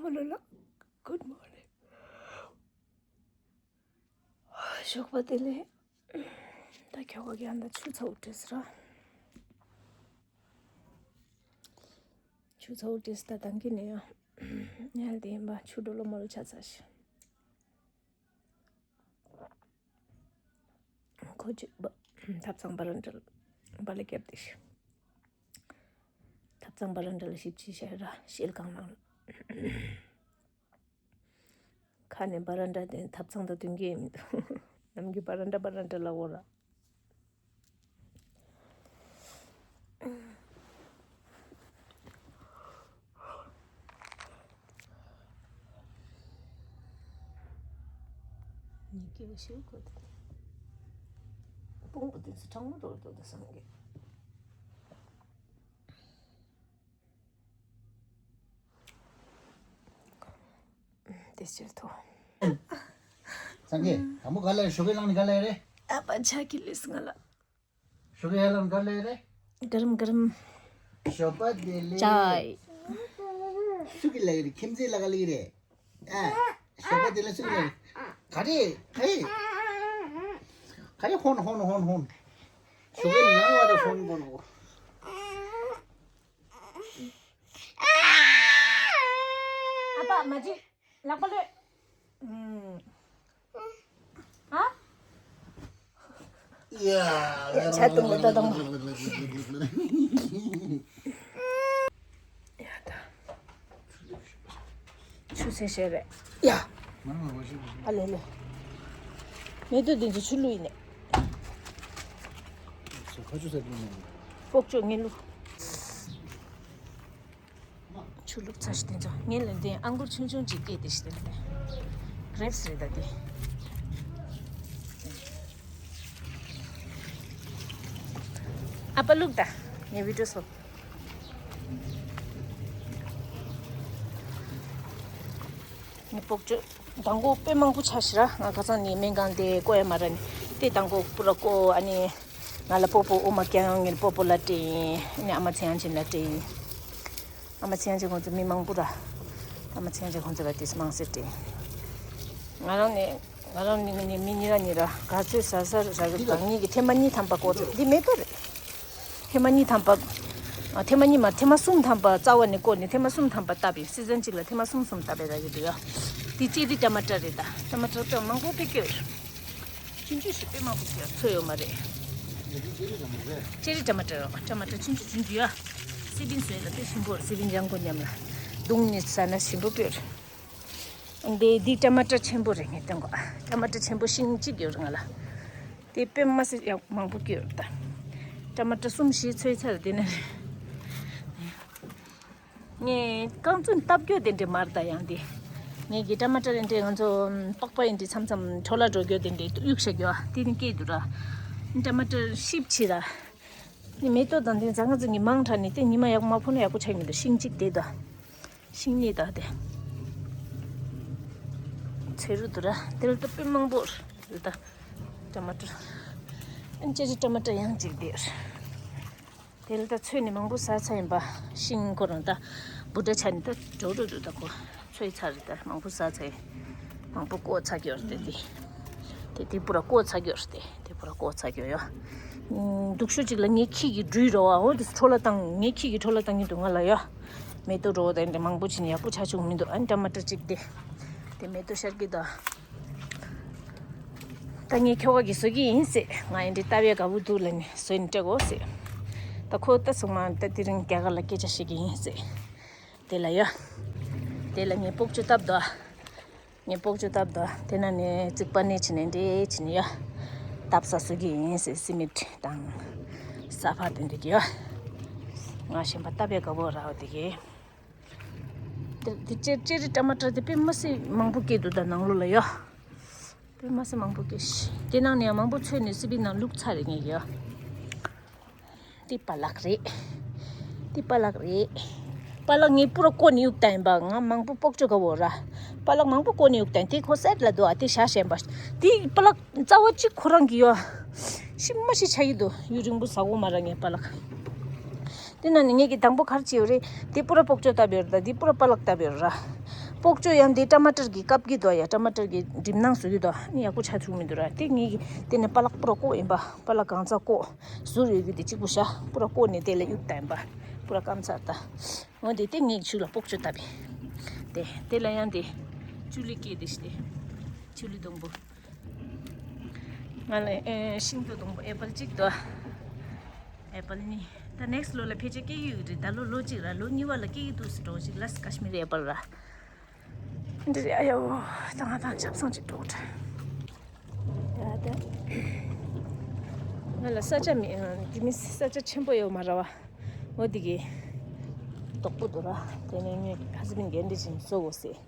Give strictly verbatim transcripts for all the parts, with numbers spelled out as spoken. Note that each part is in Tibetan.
མོ་ལོ་ལགས། Good morning. ཞོགས་པ་བདེ་ལེགས། ད་ཁྱོ་ག་གི་ཨ་ད་ཆུ་ཚ་བོ་བྲིས་ར། ཆུ་ཚ་བོ་བྲིས་ད་དང་གི་ནས་ཡང་ཉལ་དེ་ཡིན་པ་ཆུ་འགྲོ་ལོ་མོ་ལོ་ཆ་ཚ་ཞིག་ཁོ་ཅིག་བ་ཐབ་ཚང་བ་རན་ཏྲ་ལ་བ་ལ་རྒྱབ་དེ་ཤི། ཐབ་ཚང་བ་རན་ཏྲ་ལ་ཞིབ་ཅི་ཤ་ར་ཤེལ་གང་ནང་ལ། ཁ་ནས་བ་རན་ཏྲ་དེ་ཐབ་ཚང་དང་མཐུན་གྱི་མི་འདུག་ནམ་རྒྱུན་བ་རན་ཏྲ་བ་རན་ཏྲ་ལ་འོ་ར། ཉི་སྐྱིད་པོ་ཞིག་དགོས་འདུག་དཔུང་པ་དེ་ཚོ་གྲང་མོ་འགྲོ་འདུག་ད་སང་གི། དེ་ཕྱིར་ཐོ། སང་གི་དང་པོ་ག་ལ་ཞོགས་ཀས་ལངས་ནས་ག་ལ་རེད། ཨ་པ་ཆ་ཁི་ལིས་ང་ལ། ཞོགས་ཀས་ལངས་ག་ལ་རེད། གརམ་གརམ། ཞོགས་པ་བདེ་ལེགས། ཅའི། སུ་གི་ལ་གི་རེད། ཁྱིམ་མཚེས་ལ་ག་ལ་གི་རེད། ཨ། ཞོགས་པ་བདེ་ལེགས་སུ་གི་ལ་གི་རེད། ག་རེ་ག་རེ། ག་རེ་ཧོན་ཧོན་ཧོན་ཧོན། ཞོགས་ཀས་ལངས་བ་དང་ཧོན་གོར་གོ། ཨ་པ་མ་ཅི། ལག་པ་ལོས། ཨ། ཡ། ཆ་དུང་ལ་ད་དུང་། ཡ་ད། ཆུ་ཚན་བཤད་རེད། ཡ། ཨ་ལེ་ལེ། མེ་ཏོག་དེ་ཚོ་ཆུ་བླུགས་ཡིན་ནས། ཁ་ཆུ་ཟ་གི་ཡིན་ནས། སྤོག་ཅོག་ངས་བླུགས། ཆུ་བླུགས་ཚར་ཞིག་དེ་ཚོ་ངས་ལན་དེ་ཨང་གུར་ཆུང་ཆུང་ཅིག་སྐྱེས་ཏེ་ཞིག་དེ་ལྟ། གྲེབ་སི་རེད་ད་དེ། ཨ་པ་བླུགས་ད། ངས་བི་ཌིའོ་བཟོ། ངས་སྤོག་ཅོག་དང་པོ་དཔེ་མང་པོ་ཆགས་ཤི་ར། ང་ཁ་སང་ནས་སྨན་ཁང་དེ་བསྐོ་ཡ་མ་ར་ནི། དེ་དང་པོ་པུ་ར་བསྐོ། ཨ་ནི་ང་ལ་སྤོ་པོ་ཨོ་མ་ཀྱང་ངེར་སྤོ་པོ་ལ་སྤྲད་ཡིན། ཨ་ནི་ཨ་མ་ཚེ་དབང་ཅན་ལ་སྤྲད་ཡིན། ཨ་མ་ཚེ་དབང་ཅན་ཁོང་ཚོ་མི་མང་པོ་ར། ཨ་མ་ཚེ་དབང་ཅན་ཁོང་ཚོ་ལ་དེ་མང་སེ་སྤྲད་ཡིན། ང་རང་ནས་ང་རང་ནི་ནི་མི་གཉིས་ར་གཉིས་ར་ག་ཚོད་ཟ་ཟ་ར་གི་གང་ཉིད་ཀྱི་ཐེངས་མ་གཉིས་ཐམ་པ་བསྐོ་ཚེ་འདི་མེད་པ་རེད། ཐེངས་མ་གཉིས་ཐམ་པ། ཨ། ཐེངས་མ་གཉིས་མ་ཐེངས་མ་གསུམ་ཐམ་པ་རྩ་བ་ནས་བསྐོར་ནས་ཐེངས་མ་གསུམ་ཐམ་པ་བཏབ་པའི་སི་ཛན་གཅིག་ལ་ཐེངས་མ་གསུམ་གསུམ་བཏབ་པའི་ར་གི་འདུག་ཡ། དེ་ཅེ་རི་ཊ་མ་ཊ་རེད་ད། ཊ་མ་ཊ་དཔེ་མང་པོ་དཔེ་སྐྱོ་ཡོད། ཆུང་ཆུང་ཞིག་དཔེ་མང་པོ་སྐྱོ་ཚོད་ཡོད་མ་རེད། ཅེ་རི་ཊ་མ་ཊ་ཡོད། ཊ་མ་ཊ་ཆུང་ཆུང་ཆུང་ཆུང་ཡ། སི་པིན་བཟོས་ལ་དཔེ་ཞིམ་པོ་རེད། སི་པིན་ལྗང་གུ་མཉམ་ལ། བརྡུངས་ནས་ཟ་ན་ཞིམ་པོ་དཔེ་རེད། འདི་འདི་ཊ་མ་ཊ་ཆེན་པོ་རེད། ངས་སྟོན་གོ། ཊ་མ་ཊ་ཆེན་པོ་ཤིང་གཅིག་ཡོད་རེད་ང་ལ། དེ་དཔེ་མ་སྲིད་ཡག་མང་པོ་སྐྱེས་ཡོད་རེད་ད། ཊ་མ་ཊ་གསུམ་བཞི་ཚོས་ཚར་དེ་ནས། ངས་རྐང་བཙུན་བཏབ་རྒྱུ་དེ་འདྲས་མ་རེད་ད་ཡང་དེ། ངས་ཀྱི་ཊ་མ་ཊ་རེ་འདྲས་ང་ཚོ་པགས་པ་ཡིན་འདྲས་མཚམས་མཚམས་འཕྲོ་བརླག་འགྲོ་རྒྱུ་དེ་འདྲས་གཡུག་བཞག་རྒྱུ་ཨ་དེ་ནི་སྐྱེས་འདུག་ར། ཊ་མ་ཊ་ཤིབ་ཆེ་ར། ནི་མེ་ཏོག་དང་དེ་ཟ་ང་ཚོ་ངས་མང་དྲགས་ནས་དེ་ཉི་མ་ཡག་པོ་མ་ཕོག་ན་ཡག་པོ་ཆགས་མི་འདུག་ཤིང་གཅིག་དེ་ད། ཤིང་ནི་ད་དེ། ཚེ་རུ་དུ་ར་དེ་ལ་ད་དཔེ་མང་པོ་རེད་ད། ཊ་མ་ཊ། ཨན་ཅེ་ཅི་ཊ་མ་ཊ་ཡང་གཅིག་དེ་རེད། དེ་ལ་ད་ཚོས་ནི་མང་པོ་ཟ་ཚར་ཡིན་པ། ཤིང་ཁོ་རང་ད་བུ་ཏྲ་ཆ་ནི་ད་འགྲོ་འགྲོ་འདུག་ད་ཁོ་ཚོས་ཚར་རེད་ད་མང་པོ་ཟ་ཚར་ཡིན། མང་པོ་བཀོག་ཚར་གྱི་ཡོད་རེད་དེ། དེ་དེ་པུ་ར་བཀོག་ཚར་གྱི་ཡོད་རེད་དེ། དེ་པུ་ར་བཀོག་ཚར་གྱི་ཡོད་ཡ། སྡུག་ཤོས་ཅིག་ལ་ངའི་ཁྱི་གི་སྦྲུལ་རོ་བ་འོ་དེ་འཕྲོ་བརླག་བཏང་། ངའི་ཁྱི་གི་འཕྲོ་བརླག་བཏང་གི་འདུག་ང་ལ་ཡ། མེ་ཏོག་རོ་བ་དེ་འདྲ་མང་པོ་བྱིན་ཡག་པོ་ཆ་བྱུང་མི་འདུག་ཨ་ཊ་མ་ཊ་ཅིག་དེ། དེ་མེ་ཏོག་ཤར་གྱི་འདུག་ད་ངས་ཁྱོ་ག་གིས་བཟོ་གི་ཡིན་ཟེར། ང་ཡིན་འདྲི་ལྟ་བའི་དགའ་བོ་འདུག་ལ་ནི་བཟོས་ནས་སྤྲད་དགོས་ཟེར། ད་ཁོ་ད་ཚང་མ་ད་དེ་རིང་རྒྱ་གར་ལ་སྐད་ཆ་བཤད་ཀྱི་ཡིན་ཟེར། དེ་ལ་ཡ། དེ་ལ་ངས་སྤོག་ཅོ་བཏབ་འདུག་ངས་སྤོག་ཅོ་བཏབ་འདུག་དེ་ན་ནས་རྩིག་པ་ནས་བྱིན་ནས་འདྲེ་བྱིན་ནས་ཡ། བཏབ་ས་བཟོ་གི་ཡིན་ཟེར། སི་མིད་དང་། ས་ཕག་དེ་འདྲ་གི་ཡ། ང་གཞན་པ་ལྟ་བའི་དགའ་བོ་རག་དེ་གི། དེ་དེ་ཅེ་ཅེ་རི་ཊ་མ་ཊ་དེ་དཔེ་མ་སྲིད་མང་པོ་སྐྱེས་འདུག་ད་ནང་ལོགས་ལ་ཡ། དཔེ་མ་སྲིད་མང་པོ་སྐྱེས་ཤི། དེ་ནང་ནས་ཡང་མང་པོ་ཚོས་ནས་སི་པིན་ནང་བླུགས་ཚར་རེད་ངས་ཡ། དེ་པ་ལགས་རེད། དེ་པ་ལགས་རེད། པ་ལགས་ངས་པུ་ར་བཀོག་ནས་གཡུག་བཏང་ཡིན་པ། ང་མང་པོ་སྤོག་ཅོ་དགའ་བོ་ར། པ་ལགས་མང་པོ་བཀོག་ནས་གཡུག་བཏང་། དེ་ཁོ་སེད་ལ་འདུག་ཨ་དེ་ཞག་ཞན་པ། དེ་པ་ལགས་རྩ་བ་གཅིག་ཁོ་རང་གི་ཡོད། ཤི་མ་ཤི་ཆ་ཡི་འདུག་ཡུན་རིང་པོ་ཟ་གོ་མ་ར་ངས་པ་ལགས། དེ་ན་ནི་ངས་ཀྱི་དང་པོ་གར་བྱས་ཡོད་རེད། དེ་པུ་ར་སྤོག་ཅོ་བཏབ་ཡོད་ར། ད་དེ་པུ་ར་པ་ལགས་བཏབ་ཡོད་ར། སྤོག་ཅོ་ཡང་དེ་ཊ་མ་ཊར་གྱི་བཀབ་ཀྱི་འདུག་ཡ། ཊ་མ་ཊར་གྱི་འགྲིམ་ནང་བཟོ་གི་འདུག་ནི་ཡག་པོ་ཆ་ཚུགས་མི་འདུག་ར། དེ་ངེད་ཀྱི་དེ་ནས་པ་ལག་པུ་ར་བཀོག་ཡིན་པ། པ་ལག་གང་ཚ་བཀོག་ཟུར་ཡོད་རྒྱུ་དེ་གཅིག་པུ་བཞག་པུ་ར་བཀོག་ནས་དེ་ལ་གཡུག་བཏང་ཡིན་པ། པུ་ར་སྐམ་ཚར་ད། འོ་དེ་དེ་ངེད་ཀྱི་ཆུ་ལ་སྤོག་ཅོ་བཏབ་པས། དེ་དེ་ལ་ཡང་དེ་ཆུ་ལི་སྐྱེས་དེ་ཤི་དེ་ཆུ་ལི་སྡོང་པོ། ང་ལ་ཨེ་ཤིང་ཏོག་སྡོང་པོ་ཨེ་པལ་གཅིག་འདུག་ཨེ་པལ་གཉིས། ད་next ལོ་ལ་ཕལ་ཆེར་སྐྱེ་གི་ཡོད་རེད། ད་ལོ་ལོ་གཅིག་ར་ལོ་གཉིས་པ་ལ་སྐྱེ་གི་འདུག་ཟེར་འགྲོ་ཞིག་ལ་ཀ་ཤི་མིར་ཨེ་པལ་ར། འདི་རེད། ཨ་ཡོ། ད་ང་དང་ཆབ་གསང་ཅིག་འགྲོ་དྲན། ཡ་ད། ང་ལ་ས་ཆ་མི་དེ་མི་ས་ཆ་ཆེན་པོ་ཡོད་མ་ར་བ། འོ་དེ་གི་དོག་པོ་འདུག་ར། དེ་ནས་ངའི་ཧ་སི་བན་གི་འདི་བཞིན་བཟོ་དགོས་ཟེར།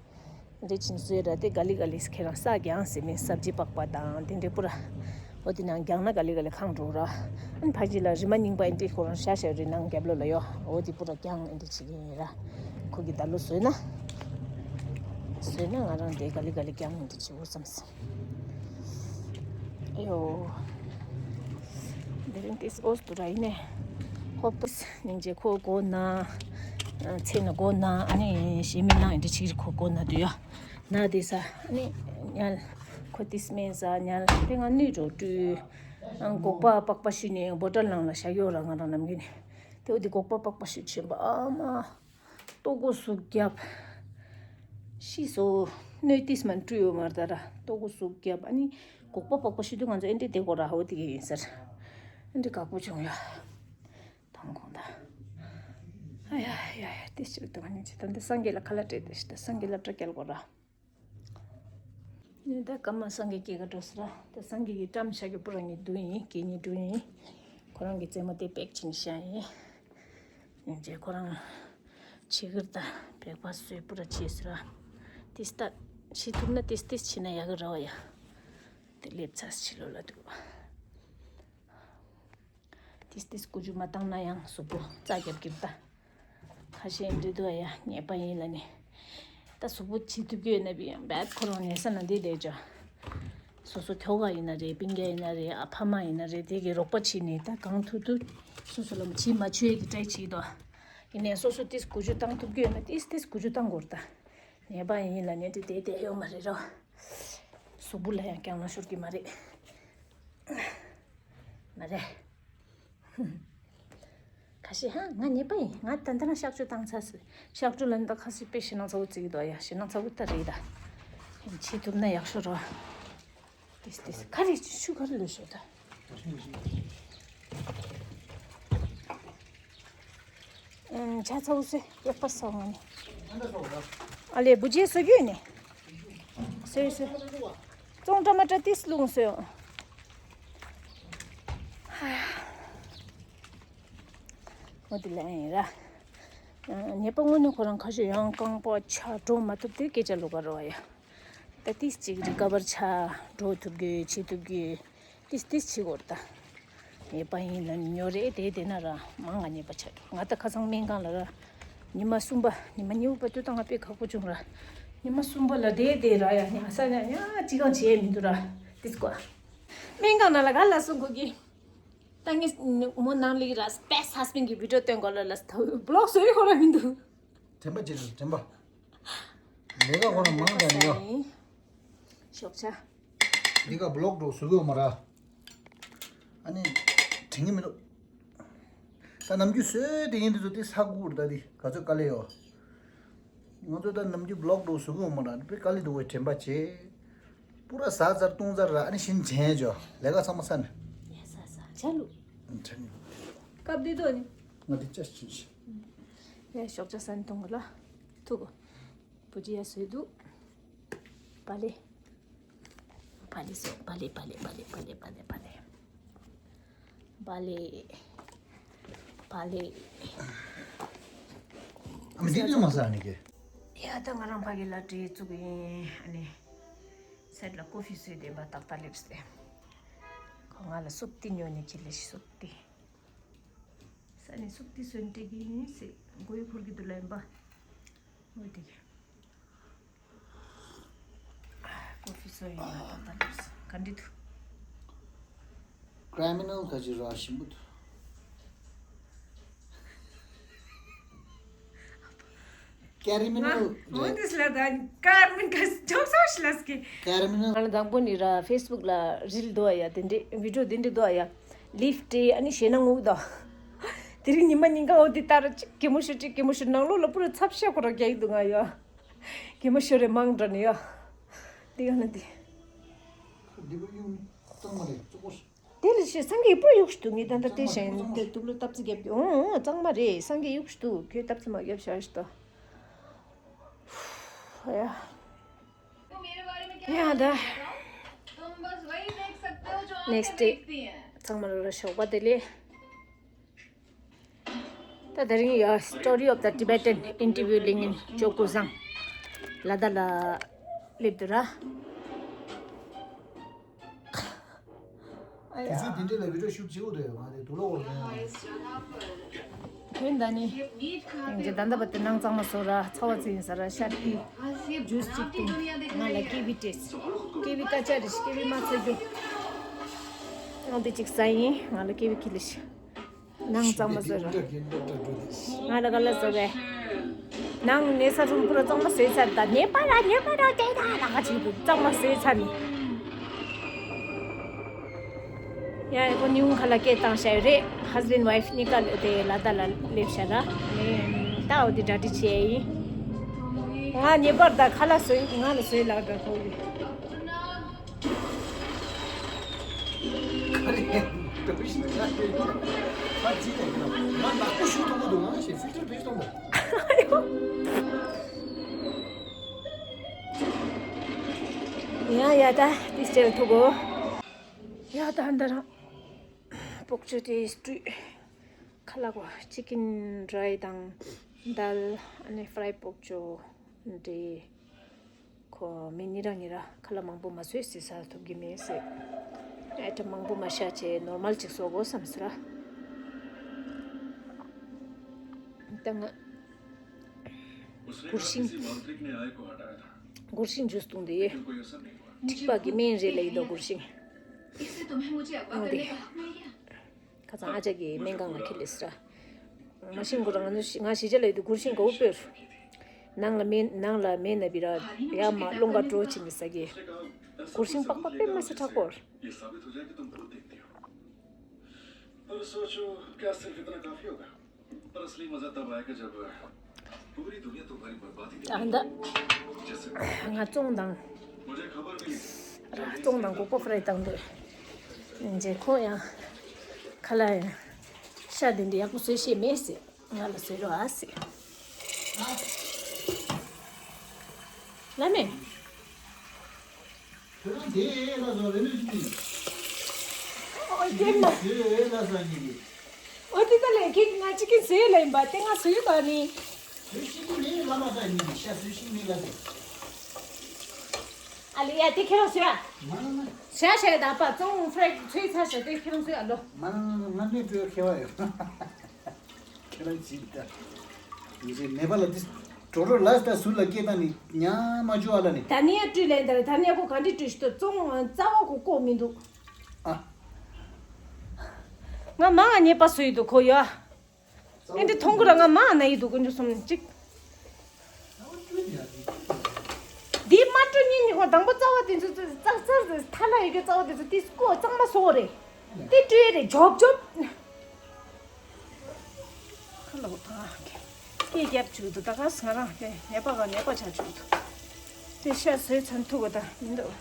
འདི་བཞིན་བཟོས་ར་དེ་ག་ལི་ག་ལི་ཁྱེད་རང་ས་རྒྱང་ཟེར་ནས་སབ་ཇི་པགས་པ་དང་དེ་འདྲའི་པུ་ར། འོ་དེ་ནང་རྒྱང་ན་ག་ལི་ག་ལི་ཁང་འགྲོ་ར། ཨན་ཕ་ཇི་ལ་རི་མ་རྙིང་པ་ཨེ་འདྲའི་ཁོ་རང་ཤ་ཤ་རི་ནང་རྒྱབ་ལོ་ལ་ཡོ། འོ་དེ་པུ་ར་རྒྱང་ཨེ་འདྲ་བྱེད་ཀྱི་ཡིན་ར། ཁོ་གི་ད་ལོ་བཟོས་ན། བཟོས་ན་ང་རང་དེ་ག་ལི་ག་ལི་རྒྱང་ཨེ་འདྲ་བྱེད་འོ་བསམ་སོང་། ཨེ་ཡོ། དེ་རིང་ཏིས་ཨོས་དུ་ར་ཡིན་ནས། ཧོབ་ཏིས་སྙིང་རྗེ་ཁོ་གོ་ན། ཚེ་ན་གོ་ན་ཨ་ནི་ཞེ་མི་ནང་ཨེ་འདྲ་བྱེད་ཀྱི་ཁོ་གོ་ན་དུ་ཡོ། ན་དེ་ས་ནི་ཉལ། ཁོ་ཏིས་སྨན་ཟ་ཉལ་དེ་ང་ནུས་འགྲོ་སྤྲུལ། སྒོག་པ་པགས་པ་ཤུ་ནི་བོ་ཊལ་ནང་ལ་བཞག་ཡོད་ར་ང་རང་ནམ་རྒྱུན་ནས། དེ་འོ་དེ་སྒོག་པ་པགས་པ་ཤུ་ཆེན་པོ་ཨ་མ། ལྟོ་གོ་ཟུག་རྒྱབ། ཤི་སོ། སྣོད་ཏིས་མ་སྤྲུལ་ཡོད་མ་རེད་ད་ར། ལྟོ་གོ་ཟུག་རྒྱབ་ཨ་ནི། སྒོག་པ་པགས་པ་ཤུ་དུས་ང་ཚོ་ཨེ་འདྲེ་དེ་གོ་ར་ཧ་འོ་དེ་གི་ཡིན་ཟེར། ཨེ་འདྲེ་དགའ་པོ་བྱུང་ཡ། དང་གོང་ད། ཨ་ཡ་ཡ་ཡ་དེ་ཕྱིར་དུ་ང་ནི་ཅི་ད་འདི་སངས་རྒྱས་ལ་ཁ་ལག་སྤྲད་དེ་ཤི་ད་སངས་རྒྱས་ལ་སྤྲད་སྐྱེལ་དགོས་ར། ནི་ད་ཀ་མ་སངས་རྒྱས་སྐྱེ་ག་འགྲོ་ས་ར་ད་སངས་རྒྱས་ཀྱི་བཀྲམ་ཤག་གི་པུ་ར་ངའི་དུ་ཡིན་གད་སྙིགས་དུ་ཡིན། ཁོ་རང་གི་རྩེད་མོ་དེ་པེག་ཆིན་ཤ་ཡིན། ཡིན་ཅེ་ཁོ་རང་ཆི་གིར་ད་པེག་པ་སོས་པུ་ར་ཆི་ས་ར། ཏིས་ད་ཆི་ཐུབ་ན་ཏིས་ཏིས་ཆི་ན་ཡག་གི་ར་བ་ཡ། དེ་སླེབས་ཚར་ཕྱི་ལོ་ལ་འདུག་ཏིས་ཏིས་ཀུ་ཅུ་མ་བཏང་ན་ཡང་གཟུགས་པོ་རྩ་རྒྱབ་ཀྱི་ད། ཁ་ཤས་འདྲི་འདུག་ཡ་ཉེས་པ་ཡིན་ལ་ནི། ད་གཟུགས་པོ་བྱེད་ཐུབ་ཀྱི་ཡོད་ན་བི་ཡང་བད་ཁོ་རང་ཉལ་ས་ན་འདི་བསྡད་ཅོ། སོ་སོ་ཁྱོ་ག་ཡིན་ན་རེད་སྤུན་ཀྱག་ཡིན་ན་རེད་ཨ་ཕ་མ་ཡིན་ན་རེད་དེ་གི་རོགས་པ་བྱས་ནས་ད་གང་ཐུབ་ཐུབ་སོ་སོ་ལ་བྱེད་མ་བཅུག་ཡ་གི་ཏྲའི་བྱེད་དོ། ཡིན་ནའི་སོ་སོ་ཏིས་ཀུ་ཅུ་བཏང་ཐུབ་ཀྱི་ཡོད་ན་ཏིས་ཏིས་ཀུ་ཅུ་བཏང་དགོས་རེད་ད། ཉེས་པ་ཡིན་ལ་ནི་འདི་བསྡད་བསྡད་ཡོད་མ་རེད་རོ། གཟུགས་པོ་ལ་ཡང་སྐྱང་ན་ཤོར་གི་མ་རེད། མ་རེད། ཁ་ཤས་ཧ་ང་ཉེས་པ་ཡིན། ང་ད་ལྟ་ན་གཤག་བཅོས་བཏང་ཚར་སོང་། གཤག་བཅོས་ལ་ནི་ད་ཁ་ཤས་དཔེ་ཞེད་སྣང་ཚ་བོ་བརྩི་གི་འདུག་ཡ། ཞེད་སྣང་ཚ་བོ་ད་རེད་ད། བྱེད་ཐུབ་ན་ཡག་ཤོས་རོ། ཏིས་ཏིས་ཁ་རེ་ཆུ་ཁ་རེ་ལོས་ཤོག་ད། ཨུམ་ཇ་ཚ་བོ་སོས་ཡག་པ་སོང་ང་ནི། ཨ་ལེ་བུ་རྗེས་སོ་རྒྱུས་ནི། སོས་སོས། ཙོང་ཏ་མ་ཏ་ཏིས་བླུགས་སོས། འོ་དེ་ལ་ཡིན་ར། ཉེས་པ་དངོས་གནས་ཁོ་རང་ཁ་ཤས་ཡང་རྐང་པ་ཆག་འགྲོ་མ་ཐུབ་དུས་སྐད་ཆ་ལོག་ག་རོ་ཡ། ད་ཏིས་གཅིག་རི་ཀ་བར་ཆག་འགྲོ་ཐུབ་དགོས་བྱེད་ཐུབ་དགོས། ཏིས་ཏིས་བྱེད་དགོས་རེད་ད། ཉེས་པ་ཡིན་ལ་ཉོ་རེད་དེ་དེ་ན་ར་མང་ང་ཉེས་པ་ཆག་འགྲོ་ང་ད་ཁ་སང་སྨན་ཁང་ལ་ར། ཉི་མ་གསུམ་པ་ཉི་མ་གཉིས་པ་དུས་ད་ང་དཔེ་ཁག་པོ་བྱུང་ར། ཉི་མ་གསུམ་པ་ལ་དེ་དེ་ར་ཡ་ཉ་ས་ཉ་ཉ་ཅི་གང་བྱེད་མི་འདུག་ར། ཏིས་ཀོ། སྨན་ཁང་ནང་ལ་ག་ལ་སོང་གོ་གི། ད་ངས་མོ་ནང་ལ་ར་སྤེ་སི་ཧ་སི་བེན་གི་བི་ཌི་ཡོ་སྟོན་གོ་ལ་ལ་ས་བི་ལོག་བཟོ་ཡི་ཁོ་ར་མི་འདུག་དྲན་པ་བྱེད་དྲན་པ། ལས་ཀ་ཁོ་རང་མང་དྲགས་ནས་ཡོ། ཞོགས་ཇ། འདི་ག་བི་ལོག་འགྲོ་བཟོ་གི་ཡོད་མ་ར། ཨ་ནི། དྲན་གི་མི་འདུག་ད་ནམ་རྒྱུན་བཟོས་དེ་ཡིན་དུས་ཚོ་དེ་ས་ཁུག་རེད་ད་དེ་ག་ཚོད་དཀའ་ལས་ཡོད། ང་ཚོ་ད་ནམ་རྒྱུན་བི་ལོག་འགྲོ་བཟོ་གི་ཡོད་མ་ར་དཔེ་དཀའ་ལས་འདུག་བས་དྲན་པ་བྱེད། པུ་ར་ཟ་ཚར་བཏུང་ཚར་ར་ཨ་ནི་ཤིན་ཆེན་ཇོ་ལས་ཀ་ཚང་མ་ས་ནས། ཡ་ས་ས་ཇ་ལུ། དྲན། སྐབས་དེ་དོ་ནི། ང་དེ་ཅ་ཆུན་ཆེ། ཡ་ཞོགས་ཇ་ས་ནས་གཏོང་གི་ལ། ཐུག་གོ་བུ་ཅི་ཡ་བཟོས་འདུག་བ་ལེ། བ་ལེ་བཟོས། བ་ལེ་བ་ལེ་བ་ལེ། ཨ་མ་འདི་ལས་མ་ཟ་ནི་གི། ཡ་ད་ང་རང་ཕ་གི་ལ་འབྲས་བཙུགས་ཡིན་ཨ་ནི། སེད་ལ་ཀོ་ཕི་བཟོས་ཏེ་འབའ་ཏག་ཏག་སླེབས་ཏེ། ཁོ་ང་ལ་སུབ་ཏི་ཉོ་ནི་ཅི་ལས་སུབ་ཏི། ས་ནི་སུབ་ཏི་སོན་ཏེ་གི་ཡིན་སི་མགོ་ཡི་ཕུར་གི་དུ་ལ་ཡིན་པ། འོ་དེ་གི། ཀོ་ཕི་བཟོས་ཡིན་ན་ཏག་ཏག་སླེབས་སོང་ག་འདྲི་ཐུ། ཀྲི་མི་ནལ་ག་ཅི་ར་ཞིམ་པོ་འདུག་ཀེ་རི་མི་ནལ། ང་འོ་དེ་སླ་ད་ཀར་མིན་ག་ཅོག་ཅོག་ཤི་ལ་སྐྱེ། ཀེ་རི་མི་ནལ། ང་ལ་དང་པོ་ནི་ར་ཕེ་སི་བུག་ལ་རིལ་འདུག་ཡ། དེ་འདྲའི་བི་ཌིའོ་དེ་འདྲའི་འདུག་ཡ། ལིབ་སྟེ་ཨ་ནི་ཞེ་ན་ངུག་དང་། དེ་རིང་ཉི་མ་ཉིན་གང་འོ་དེ་ལྟར་གཅིག་གད་མོ་ཤོར་གཅིག་གད་མོ་ཤོར། ནང་ལོགས་ལ་པུ་ར་ཚབ་ཤ་ཁོ་ར་རྒྱག་གི་འདུག་ང་ཡ། གད་མོ་ཤོར་རེ་མང་འདྲ་ནི་ཡ། འདི་ཡ་ན་འདི། འདི་པུ་ཡུང་གཙང་མ་རེད་གཙོ་བོ། དེ་ལ་ཞེས་སངས་རྒྱས་པུ་ཡུག་ཤི་འདུག་ངས་ད་ལྟ་དེ་བཞིན་དེ་དུག་ལོ་སྟབས་ཙི་རྒྱབ་ཀྱི། ཨོ་ཨོ་གཙང་མ་རེད། སངས་རྒྱས་ཡུག་ཤི་འདུག་ཁྱོད་སྟབས་ཙི་མ་རྒྱབ་བཞག་ཤི་ཏོ། ཡ་ཡ་ད། ནེགསི་ཌེ། ཚང་མ་ལ་ཞོགས་པ་བདེ་ལེགས། ད་དེ་རིང་ཡ་Story of the Tibetan Interview གླིང་ཅོ་ཀུ་བཟང་ལ་ད་ལ་སླེབས་འདུག་ར། ཨ་ཡ། དུས་ཚོད་འདི་འདྲ་ལ་བི་ཌིའོ་ཤུཊ་བྱེད་དགོས་རེད་མ་རེད་འདུག་ལོ་འོ་ན། དོན་དག་ནི། ཡིན་གྱི་ད་ལྟ་བར་དུ་ནང་གཙང་མ་བཟོ་ར་ཚ་བ་ཚིག་ཡིན་ས་ར་ཤར་ཏི། ཇུས་གཅིག་བཏུང་། ང་ལ་ཀེ་བི་སྤྲད། ཀེ་བི་ཀ་ཅ་རེད། ཀེ་བི་མ་ཚ་རྒྱུ། ང་འདི་གཅིག་ཟ་ཡིན། ང་ལ་ཀེ་བི་ཁྱི་ལི་ཤི། ནང་གཙང་མ་བཟོས་ར། ང་ལ་ག་ལ་བཟོ་བས། ནང་ནས་ས་རུམ་པུ་ར་གཙང་མ་བཟོས་ཚར། ད་ཉེས་པ་ར་ཉེས་པ་ར་དེ་ད་ལ་ང་ཅིག་གཙང་མ་བཟོས་ཚར་ནི། ཡ་ཡ་ཁོ་ཉུང་ཁ་ལ་སྐད་བཏང་བྱ་ཡོད་རེད། ཧ་སི་བེན་ཌི་ཝའི་ཕི་གཉིས་ཀ་དེ་ལ་ད་ལ་སླེབས་བྱ་ར། ད་འོ་དེ་གྲ་སྒྲིག་བྱས་ཡིན། ང་ཉེས་པར་ད་ཁ་ལ་བཟོས། ང་ལ་བཟོས་ལ་འདྲ་ཁོ་གི། ག་རེ། འདྲ་པོ་ཞིག་ང་ལྟོས་ཀྱི། ང་ཅི་ལས་ཀྱི་ན་ང་ནག་པོ་ཞུ་ཐུབ་ཀྱི་འདུག་ང་ཞེས་ཕིལ་ཊར་བེད་གཏོང་དང་། ཡ་ཡ་ད་དེ་སྤྱད་ཐུབ་གོ། ཡ་ད་འདི་རང་སྤོག་ཆུ་དེ་སྤྲུས། ཁ་ལག་པ་ཅི་ཀིན་ཌ་རའི་དང་དཱལ། ཨ་ནི་ཕ་རའི་སྤོག་ཆུ་འདྲེ། ཁོ་མི་ཉི་ར་ཉི་ར་ཁ་ལག་མང་པོ་མ་བཟོས་ཟེར་ས་ཐུབ་ཀྱི་མེད་ཟེར། ཨེ་ཊམ་མང་པོ་མ་བཞག་བྱས་ནོར་མལ་ཅིག་བཟོ་དགོས་བསམ་ཟེར་ར། ད་ང་གུར་ཤིང་། གུར་ཤིང་ཇུས་བཏུང་དེ། འཁྲིག་པ་གི་སྨན་རེད་ལབ་ཡིན་ད་གུར་ཤིང་། ཨང་དེ། ཁ་སང་ཨ་ཅག་གིས་སྨན་ཁང་ལ་ཁྱེར་སླེབས་ཟེར། མ་ཤེས་ཁོ་རང་ང་ཚོ་ང་གཞིས་ཆགས་ལ་ཡོད་དུས་གུར་ཤིང་དགའ་བོ་དཔེ་རུ། ནང་ལ་མེད་ནང་ལ་མེད་ན་བི་ར་ཡ་མ་རླུང་ག་འགྲོ་ཕྱིན་གི་ས་གི། གུར་ཤིང་པགས་པ་དཔེ་མ་སྲིད་དྲག་པོ། ये साबित हो जाए कि तुम बहुत देखती हो। पर सोचो, क्या सिर्फ इतना काफी होगा? पर असली मजा तब आएगा जब पूरी दुनिया तुम्हारी बर्बादी देखेगी। ད་ལྟ་ང་བཙོང་དང་། मुझे खबर मिली। ར་བཙོང་དང་གོ་པོ་ཕ་རའི་བཏང་འདོད། ཇེ་ཁོ་ཡང་ཁ་ལག་ཡང་ཤ་དེ་འདྲ་ཡག་པོ་བཟོས་ཤེས་མེད་ཟེར། ང་ལ་བཟོས་རོགས་ཨ་ཟེར། ལ་མེ། ཁྱོད་རང་དེ་ལ་ཟ་རེ་ལོས་ཅི། ཨོ་དེ་ལ། དེ་ལ་ཟ་ཉི་གི། ཨོ་དེ་ད་ལས་ཁྱེད་ང་ཅི་གི་ཟེར་ལ་ཡིན་པ་དེ་ང་ཟོས་ག་ནི། ཟོས་ཤིག་གི་མེད་ལ་མ་ཟ་ཉི་གི་ཤ་ཟོས་ཤིག་མེད་ལ་ཟ། ཨ་ལེ་ཡ་དེ་ཁྱེད་རང་ཟོས་ཨ། མ་ན་ན། ཤ་ཤ་ད་པ་ཙོང་ཧྥ་རེག་ཚོས་ཚ་ཤ་དེ་ཁྱེད་རང་ཟོས་ཨ་ལོ། མ་ན་ན་ང་མེད་པའི་ཁེ་བ་ཡོད། ཁྱེད་རང་ཅིག་ད། ཡིན་ཅེ་ནེ་པ་ལ་འདི་གྲོ་གྲོ་ལ་ད་ཟུར་ལ་སྐད་བཏང་ནི་ཉ་མ་འཇུ་ཨ་ལ་ནི། ད་ནི་ཡ་བཀྲུས་ལེན་ད་རེད། ད་ནི་ཡ་ཁོ་ག་འདྲི་བཀྲུས་ཤི་ཏོ་བཙོང་རྩ་བ་ཁོ་ལྐོག་མི་འདུག་ཨ། ང་མང་ང་ཉེས་པ་བཟོ་ཡི་འདུག་ཁོ་ཡ། ཨེ་འདྲི་མཐོང་གི་ར་ང་མང་ང་ན་ཡི་འདུག་དཀོན་མཆོག་གསུམ་གཅིག་འདི་མ་བཀྲུས་ཉིན་ཉི་ཧོ་དང་པོ་རྩ་བ་དེ་ཚོ་ཙག་ཙག་ཐ་ལ་ཡི་གེ་རྩ་བ་དེ་ཚོ་དེ་ཀོ་གཙང་མ་བཟོ་རེད། དེ་བཀྲུས་རེད་འཇོབ་འཇོབ། ཁ་ལོ་དང་། སྐད་རྒྱབ་བཅུག་འདུག་ད་ག་ས་ང་རང་དེ་ནད་པ་ག་ནད་པ་ཆགས་བཅུག་འདུག་དེ་ཤ་ཟོས་ཚར་ཐུབ་པ་ད་མི་འདུག་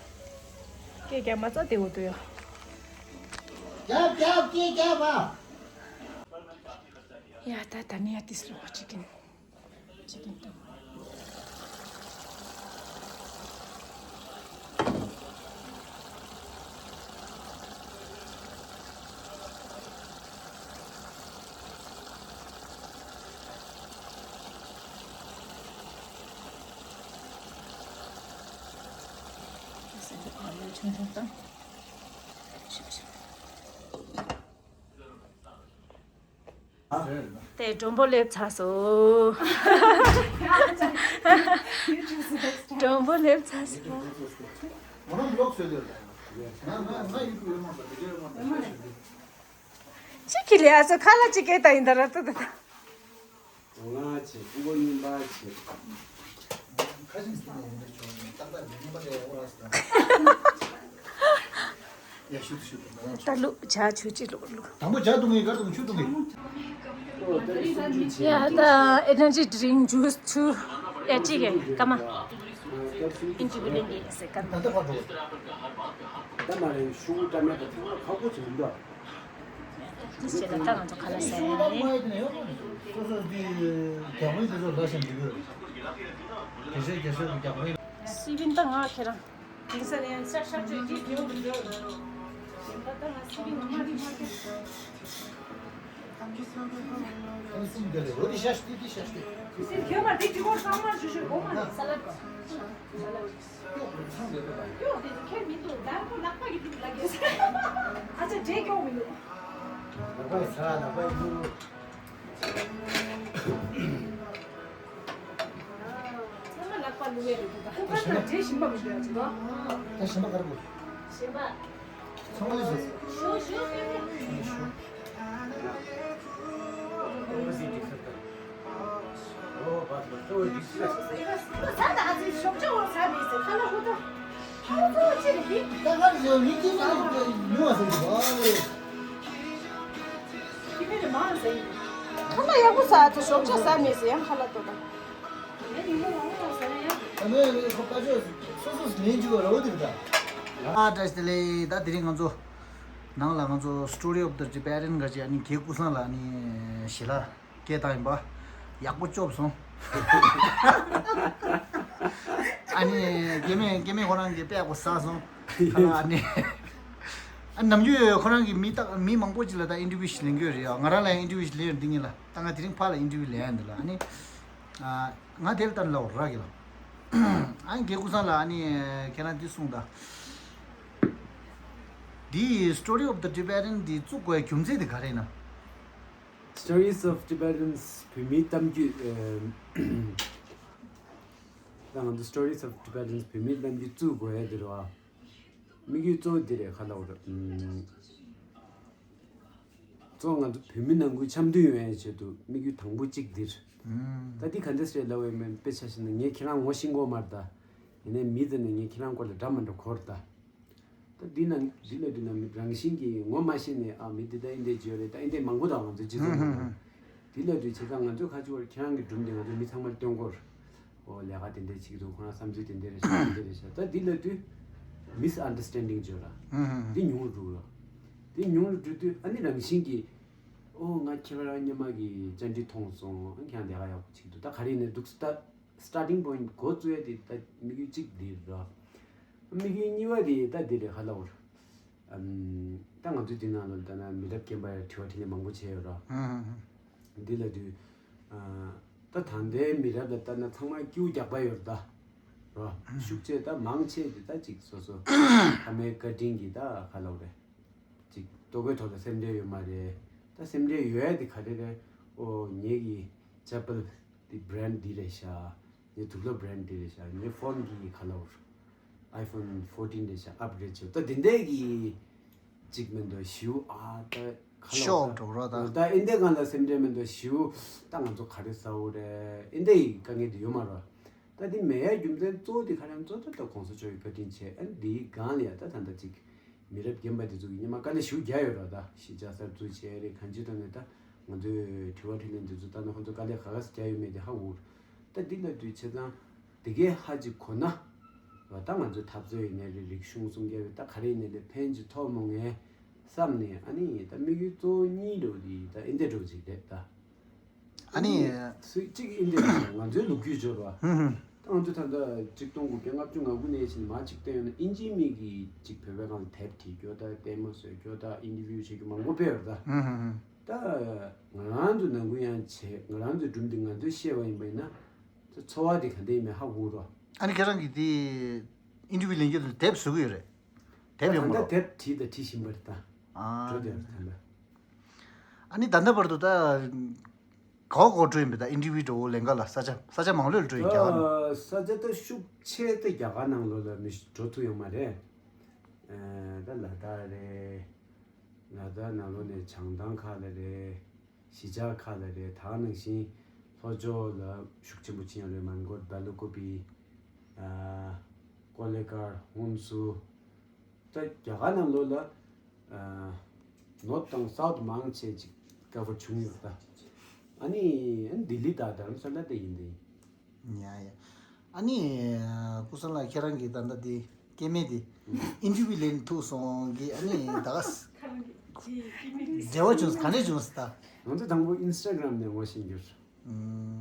སྐད་རྒྱབ་མ་རྩ་དེ་འོ་དུ་ཡོ། རྒྱབ་རྒྱབ་སྐད་རྒྱབ་ཨ། ཡ་ད་ད་ནི་ཡ་ཏིས་རོ་ཅི་གིན། ཅི་གིན་ཏོ། ཆུང་ཆུང་དང་། ཞིབ་ཞིབ། དེ་མགྲོན་པོ་སླེབས་ཚར་སོང་། མགྲོན་པོ་སླེབས་ཚར་སོང་། ཅི་གི་ལས་ཨ་ཚོ་ཁ་ལ་ཅི་སྐད་བཏང་ཡིན་ད་ར་ཏོ་ཏོ། ང་བྱེད། སྐུ་ངོ་གཉིས་པ་བྱེད། ཁ་ཤས་ཟེར་ནས་ཡོང་འདྲ་བྱུང་། ཏག་ཏག་མི་ཉན་པ་རེད། ཨོ་ར་ཟེར། ཡ་ཤུ་ཤུ། ད་ལུ་ཇ་ཆུ་ཅི་ལུ་ལུ། དང་པོ་ཇ་འཐུང་གི། ག་འཐུང་། ཆུ་འཐུང་གི། ཡ་ད་ཨེ་ནར་ཇི་ཌི་རིང་ཇུས་ཆུ། ཡ་ཅི་གེ་ཀ་མ། ཨིན་ཅི་བི་ལེན་གི་ཟེར་ཀ་མ། ད་ལྟ་ཕར་འགྲོ། ད་མ་རེད། ཤུ་གུ་ཏྲ་མེད་པ་ཐང་ལ་ཁག་པོ་བྱེད་མི་འདུག་དེ་བྱས་ན་ད་ང་ཚོ་ག་ལ་ཟ་ཡ་རེད། སོ་སོ་འདི་རྒྱག་མི་འདི་ཚོ་ལ་ཞིག་འདི་དགོས། དགེ་བཤེས་དགེ་བཤེས་རྒྱག་མི། སི་པིན་ད་ང་ཁྱེད་རང་དེང་སང་ཡང་ཤག་ཤག་ཅོས་ཀྱིས་བེའུ་མི་འདུག་ཞེན་པ་ད་ང་སི་པིན་ངོ་མ་རིག་མ་ཁྱེད། ཨ་ནི་གསུམ་འདི་རེད། འོ་འདི་ཤག་ཤག་འདི་འདི་ཤག་ཤག་སི་ཁྱོད་མ་འདི་གཅིག་པོ་ཚང་མ་ཞུ་ཞུ་གོ་མ་རེད། ས་ལ་ས་ལ། ཀྱོག་དེ་ཚང་མེད་པ་དང་། ཀྱོག་དེ་ཚོ་ཁྱེར་མི་འདུག་ད་ཁོ་ལག་པ་གིས་འདུག་ལབ་ཀྱི་ཡོད། ཨ་ཅག་འདྲེ་ཀྱོག་མི་འདུག་ལག་པ་ཡི་ཚ། ལག་པ་ཡི་འདུག་ཚང་མ་ལག་པ་བླུགས་ཡས་རེད་འདུག་ད་ཁོ་ད་ད་ཞིམ་པ། འདྲེ་ཞིམ་པ་མི་འདུག་ཨ་ཅག་ད་ཞིམ་པ་ག་རེ་དགོས། ཞིམ་པ། ཚང་མ་ལ་ཞིག་ཞོ་ཞོ་ཞོ་ཞོ། ཨོ་བ་སི་ཏི་ས་ཏ། ཨོ་བ་སི་ཏི་ས་ཏ། ཨ་ཙི་ཞོགས་ཇ་འོ་ས་མེད་ཟེར་ཁ་ལག་ཧུ་ཏོ། ཧུ་ཏོ་ཅི་རེད། ད་ག་རེ་ཟེར་མི་ཅི་མི་ཉུང་བ་ཟེར་གི་ཨ་རེ། ཁྱི་མི་རེ་མང་ཟེར། ཁ་ལག་ཡག་པོ་ཟ་ཚེ་ཞོགས་ཇ་ཟ་མེད་ཟེར་ཡང་ཁ་ལག་ཏོ་ད། ཨ་ནི་ཁོ་པ་ཅོ་སོ་སོ་ལེན་ཅིག་རོ་དེ་རེད་ད། ཨ་བཀྲ་ཤིས་བདེ་ལེགས། ད་དེ་རིང་ང་ཚོ་ནང་ལ་ང་ཚོ་Story of the Tibetan ག་ཅིག་ཨ་ནི་སྐྱེ་སྐུ་སང་ལ་ཨ་ནི་ཞི་ལ་སྐད་བཏང་ཡིན་པ། ཡག་པོ་སྐྱོབ་སོང་། ཨ་ནི་སྐྱེ་དམན་སྐྱེ་དམན་ཁོ་རང་གིས་དཔེ་ཡག་པོ་ཟ་སོང་། ཨ་ནི་ཨ་ནམ་རྒྱུན་ཁོ་རང་གིས་མི་ད་མི་མང་པོ་ཅིག་ལ་ད་ཨིན་ཊར་བིའུ་ཞིག་ལེན་གྱི་ཡོད་རེད་ཡ། ང་རང་ལ་ཡང་ཨིན་ཊར་བིའུ་ཞིག་ལེན་ཡོད་འདི་ཉིད་ལ། ད་ང་དེ་རིང་ཕར་ལ་ཨིན་ཊར་བིའུ་ལེན་ཡ་འདི་ལ་ཨ་ནི། ང་དེར་ལྟར་ལའོ་ར་གི་ལ། ཨ་ནི་རྒན་ཀུན་བཟང་ལ་ཨ་ནི་ཁྱེད་རང་འདི་གསུངས་ད། འདི་Story of the Tibetan འདི་བཙུགས་དགོས་རྒྱུ་མཚན་དེ་ག་རེ་ཡིན་ན། Stories of Tibetans བོད་མིའི་གཏམ་རྒྱུད། ཨ་ད་ང་ཚོ་Stories of Tibetans བོད་མིའི་གཏམ་རྒྱུད་བཙུགས་དགོས་ཡ་དེ་རེད་བ། དམིགས་ཡུལ་གཙོ་བོ་འདི་རེད་ཁ་ལོ་རེད། གཙོ་བོ་ང་ཚོ་བོད་མི་ནང་ཁུལ་འཆམ་མཐུན་ཡོང་ཡའི་ཆེད་དུ་དམིགས་ཡུལ་དང་པོ་གཅིག་འདིར། ད་འདི་ག་འདྲ་ཟེར་ལབ་པའི་མིན་དཔེ་ཆ་བཞག་ན་ངས་ཁྱེད་རང་ངོ་ཤེས་ཀྱི་ཡོད་མ་རེད་ད། ཡིན་ནའི་མི་དེ་ནས་ངས་ཁྱེད་རང་སྐོར་ལ་འདྲ་མི་འདྲ་གོ་རེད་ད། ད་འདི་ན་འདི་ལ་འདི་ན་མི་རང་བཞིན་གྱིས་ངོ་མ་ཤེས་ནས་ཨ་མི་འདི་ད་ཨིན་དེ་ཅི་ཡོད་རེད་ད་ཨིན་དེ་མང་པོ་དང་ང་ཚོ་སྤྱི་ཚོགས་ནང་ལ། འདི་ལ་འདི་བྱས་ཙང་ང་ཚོས་ཁ་ཕྱོགས་ཁྱེད་རང་གི་སྒྲུང་འདི་ང་ཚོ་མི་ཚང་མར་སྟོན་དགོས། ཨོ་ལས་ཀ་དེ་འདྲ་བྱེད་ཀྱི་འདུག་ཁོ་རང་བསམ་ཚུལ་དེ་འདྲ་རེད་ཤག་དེ་འདྲ་རེད་ཤག་ད་འདི་ལ་དུས་མིས་ཨན་ཌར་སི་ཊན་ཌིང་བརྗོད་ར། འདི་ཉུང་རུ་འགྲོ་ར། འདི་ཉུང་རུ་འགྲོ་དུས་ཨ་ནི་རང་བཞིན་གྱིས་ཨོ་ང་ཁྱེད་རང་སྔོན་མ་གི་བཅར་འདྲི་མཐོང་སོང་། ཨ་ཁྱེད་རང་ལས་ཀ་ཡག་པོ་བྱེད་ཀྱི་འདུག་ད་ག་རེ་ཡིན་ནའི་འདུག་ད་སི་ཊར་ཊིང་པོ་ཡིན་འགོ་བཙུགས་ཡ་དེ་ད་དམིགས་ཡུལ་གཅིག་འདི་ར། དམིགས་ཡུལ་གཉིས་པ་དེ་ད་འདི་རེད་ཧ་ལ་འོར། ཨམ། ད་ང་ཚོའི་འདི་ནང་ལ་ལྟ་ན་མི་རབས་རྒན་པ་ཡ་དྲི་བ་དྲིས་ལན་མང་པོ་བྱས་ཡོད་ར། ཨ་ཧ་ཧ། འདི་ལ་དུས། ཨ། ད་ད་ལྟའི་མི་རབས་ལ་ལྟ་ན་ཚང་མ་སྐྱིད་པོ་རྒྱག་པ་ཡོད་ར་ད། ར། ཨ་ཧ། ཤུགས་ཆེ་ད་མང་ཆེ་འདི་ད་ཅིག་སོ་སོ་ཕ་མའི་བཀའ་དྲིན་གྱིས་ད་ག་ལབ་རེད། ཅིག་ལྟོ་གོས་ཐོག་ལ་སེམས་ཁྲལ་ཡོད་མ་རེད། ད་སེམས་ཁྲལ་ཡོད་ཡ་དེ་ག་རེ་རེད། ཨོ་ངེད་ཀྱི་ཅ་པལ་དེ་བྷི་རེན་ཌི་འདི་རེད་ཤག་ངའི་དུག་ལོག་བྷི་རེན་ཌི་འདི་རེད་ཤག་ངའི་ཕོན་གྱི་ཁ་ལོར་ཨའི་ཕོན་ཕོར་ཊིན་འདི་རེད་ཤག་ཨབ་གྷི་རེཌ་བྱས། ད་དེ་འདྲའི་གི་ཅིག་མེད་འདུག་ཞིའུ་ཨ་ད་ཁ་ལོར་ཤོག་འགྲོ་རོགས་ད། ད་ཨིན་དེ་གང་ལ་སེམས་ཁྲལ་མེད་འདུག་ཞིའུ་ད་ང་ཚོ་ག་རེ་ཟ་འོ་རེད། ཨིན་དེ་ཡི་དཀའ་ངལ་དེ་ཡོད་མ་རེད། ད་དེ་མེད་ཡ་རྒྱུ་མཚན་གཙོ་བོ་དེ་ག་རེ་ཡང་གཙོ་བོ་ད་ད་གོང་ས་མཆོག་གི་བཀའ་དྲིན་ཆེ། ཨ་ནི་དེའི་སྒང་ལ་ཡ་ད་ད་ད་ཅིག་མི་རབས་རྒན་པ་དེ་ཚོ་གིས་སྔོན་མ་དཀའ་ལས་ཞེ་པོ་རྒྱག་ཡོད་ར། ད་གཞིས་ཆགས་གསར་འཛུགས་བྱས་རེད། གང་ཅིའི་ཐོག་ནས་ད་ང་ཚོའི་དྲི་བ་དྲིས་ལན་དེ་ཚོ་ལྟ་ན་ཁོང་ཚོ་དཀའ་ལས་ག་ག་ཟེ་རྒྱག་ཡོད་མེད་དེ་ཧ་གོ་གི་རེད། ད་འདི་ལ་དུས་བྱས་ཙང་དེ་གས་ཧ་ཅིག་གོ་ན་ར། ད་ང་ཚོའི་འཐབ་རྩོད་ཡིན་ནའི་རེད། རིག་གཞུང་སྲུང་སྐྱོབ་ཡིན། ད་ག་རེ་ཡིན་ནའི་རེད། ཕན་ཅིག་ཐོགས་མོང་ངས་བསམ་ནས། ཨ་ནི་ད་དམིགས་ཡུལ་གཙོ་བོ་གཉིས་འདྲ་བོ་དེ་ད་ཨིན་དེ་འདྲ་བོ་ཅིག་རེད་ད། ཨ་ནི། སུས་གཅིག་ཨིན་དེ་ང་ཚོའི་ལོ་རྒྱུས་སྦྱོར་བ། ཧུམ་ཧུམ། ད་ང་ཚོ་ད་ལྟ་གཅིག་སྟོང་དགུ་བརྒྱ་ལྔ་བཅུ་ང་དགུ་ནས་ཕྱིན་མ་གཅིག་བལྟས་ཡོང་ན་ཨིན་ཇིའི་མི་གིས་གཅིག་བོད་པའི་སྒང་ལ་དེབ་བྲིས་རྒྱུ་ད་ལྟད་མོ་བཟོ་རྒྱུ་ད་ཨིན་ཊར་བིའུ་བྱེད་རྒྱུ་མང་པོ་སྤེལ་ཡོད་རེད་ད། ཧུམ་ཧུམ་ཧུམ། ད་ང་རང་ཚོ་ནང་ཁུལ་ཡང་བྱས། ང་རང་ཚོའི་སྒྲུང་འདི་ང་ཚོས་བཤད་པ་ཡིན་པ་ཡིན་ན་ཚོར་བ་དེ་ག་འདྲ་ཡིན་མིན་ཧ་གོ་རོགས། ཨ་ནི་ཁྱེད་རང་གིས་དེ་ཨིན་ཊར་བིའུ་ལེན་རྒྱུ་དེ་དེབ་བཟོ་གི་ཡོད་རེད། དེབ་ད་ཡོང་ད་མ་རེད། དེབ་བྲིས་དང་བྲིས་བཞིན་པ་རེད་ད། ཨ། འགྲོ་བསྡད་ཡོད་རེད་ད་ལྟ། ཨ་ནི་ད་ལྟ་བར་དུ་ད་ག་བ་ག་བ་འགྲོ་ཡིན་པས། ད་ཨིན་ཊར་བིའུ་འདྲ་བོ་ལེན་ག་ལ་ས་ཆ་ས་ཆ་མང་ལོས་འགྲོ་ཡིན་རྒྱ་གར་ནང་། ད་ས་ཆ་ད་ཤུགས་ཆེ་ད་རྒྱ་གར་ནང་ལོགས་ལ་མི་འགྲོ་ཐུབ་ཡོད་མ་རེད། ཨ། ད་ལ་དྭགས་རེད། ལ་དྭགས་ནང་ལོགས་ནས་བྱང་ཐང་ཁག་ལ་རེད། གཞིས་ཆགས་ཁག་ལ་རེད། ད་ནང་བཞིན་ ལྷོ་ཕྱོགས་ལ་ཤུགས་ཆེན་པོ་ཕྱིན་ཡོད་རེད། མན་གོད། སྦེ་ལ་ཀོ་པི། ཨ། ཀོ་ལེ་གྷལ། ཧོན་སུར། ད་རྒྱ་གར་ནང་ལོགས་ལ། ཨ། ནོརྠ་དང་སའུཐ་མང་ཆེ་ཅིག་ཀ་བར་བྱུང་ཡོད་ད། ཨ་ནི་ཨ་ནི་ལྡི་ལི་དང་དྷ་རམ་ས་ལ་དེ་ཡིན་དེ་ཡིན། ཡ་ཡ། ཨ་ནི་སྐུ་གཟུགས་ལགས་ཁྱེད་རང་གིས་ད་ལྟ་དེ་སྐྱེ་དམན་དེ་ཨིན་ཊར་བིའུ་ལེན་ཐུབ་སོང་གི། ཨ་ནི་ད་ག་ས་འབྲེལ་བ་བྱུང་ག་འདྲ་བྱུང་སོང་ད། ང་ཚོ་དང་པོ་ཨིན་སི་ཊ་གྷ་རམ་ནས་ངོ་ཤེས་གྱུར།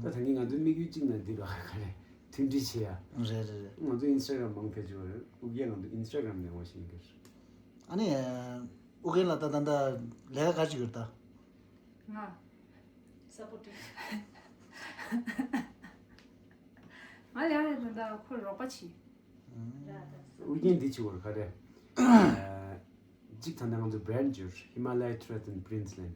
ད་ད་གིན་ང་ཚོ་དམིགས་ཡུལ་གཅིག་ན་འདི་ར་ག་རེ་མཐུན་སྒྲིལ་བྱེད་ཡ། རེད་རེད་རེད། ང་ཚོ་ཨིན་སི་ཊ་གྷ་རམ་མང་ཕེབས་བྱུང་བ་རེད། ཨུ་རྒྱན་ང་ཚོ་ཨིན་སི་ཊ་གྷ་རམ་ནས་ངོ་ཤེས་གྱུར། ཨ་ནི་ཨུ་རྒྱན་ལགས་ད་ད་ད་ལས་ཀ་ག་རེ་བྱེད་ཀྱི་ཡོད་ད། ང་། སཔོར་ཊི་ང་ལས་ཀ་ད་ད་ཁོ་རོགས་པ་བྱེད། ཨུ་རྒྱན་འདི་བྱེད་དགོས་རེད་ག་རེ། གཅིག་ད་ལྟ་ང་ཚོ་བྷི་རེན་ཌི་བྱས། Himalaya Threads and Prints ལབ།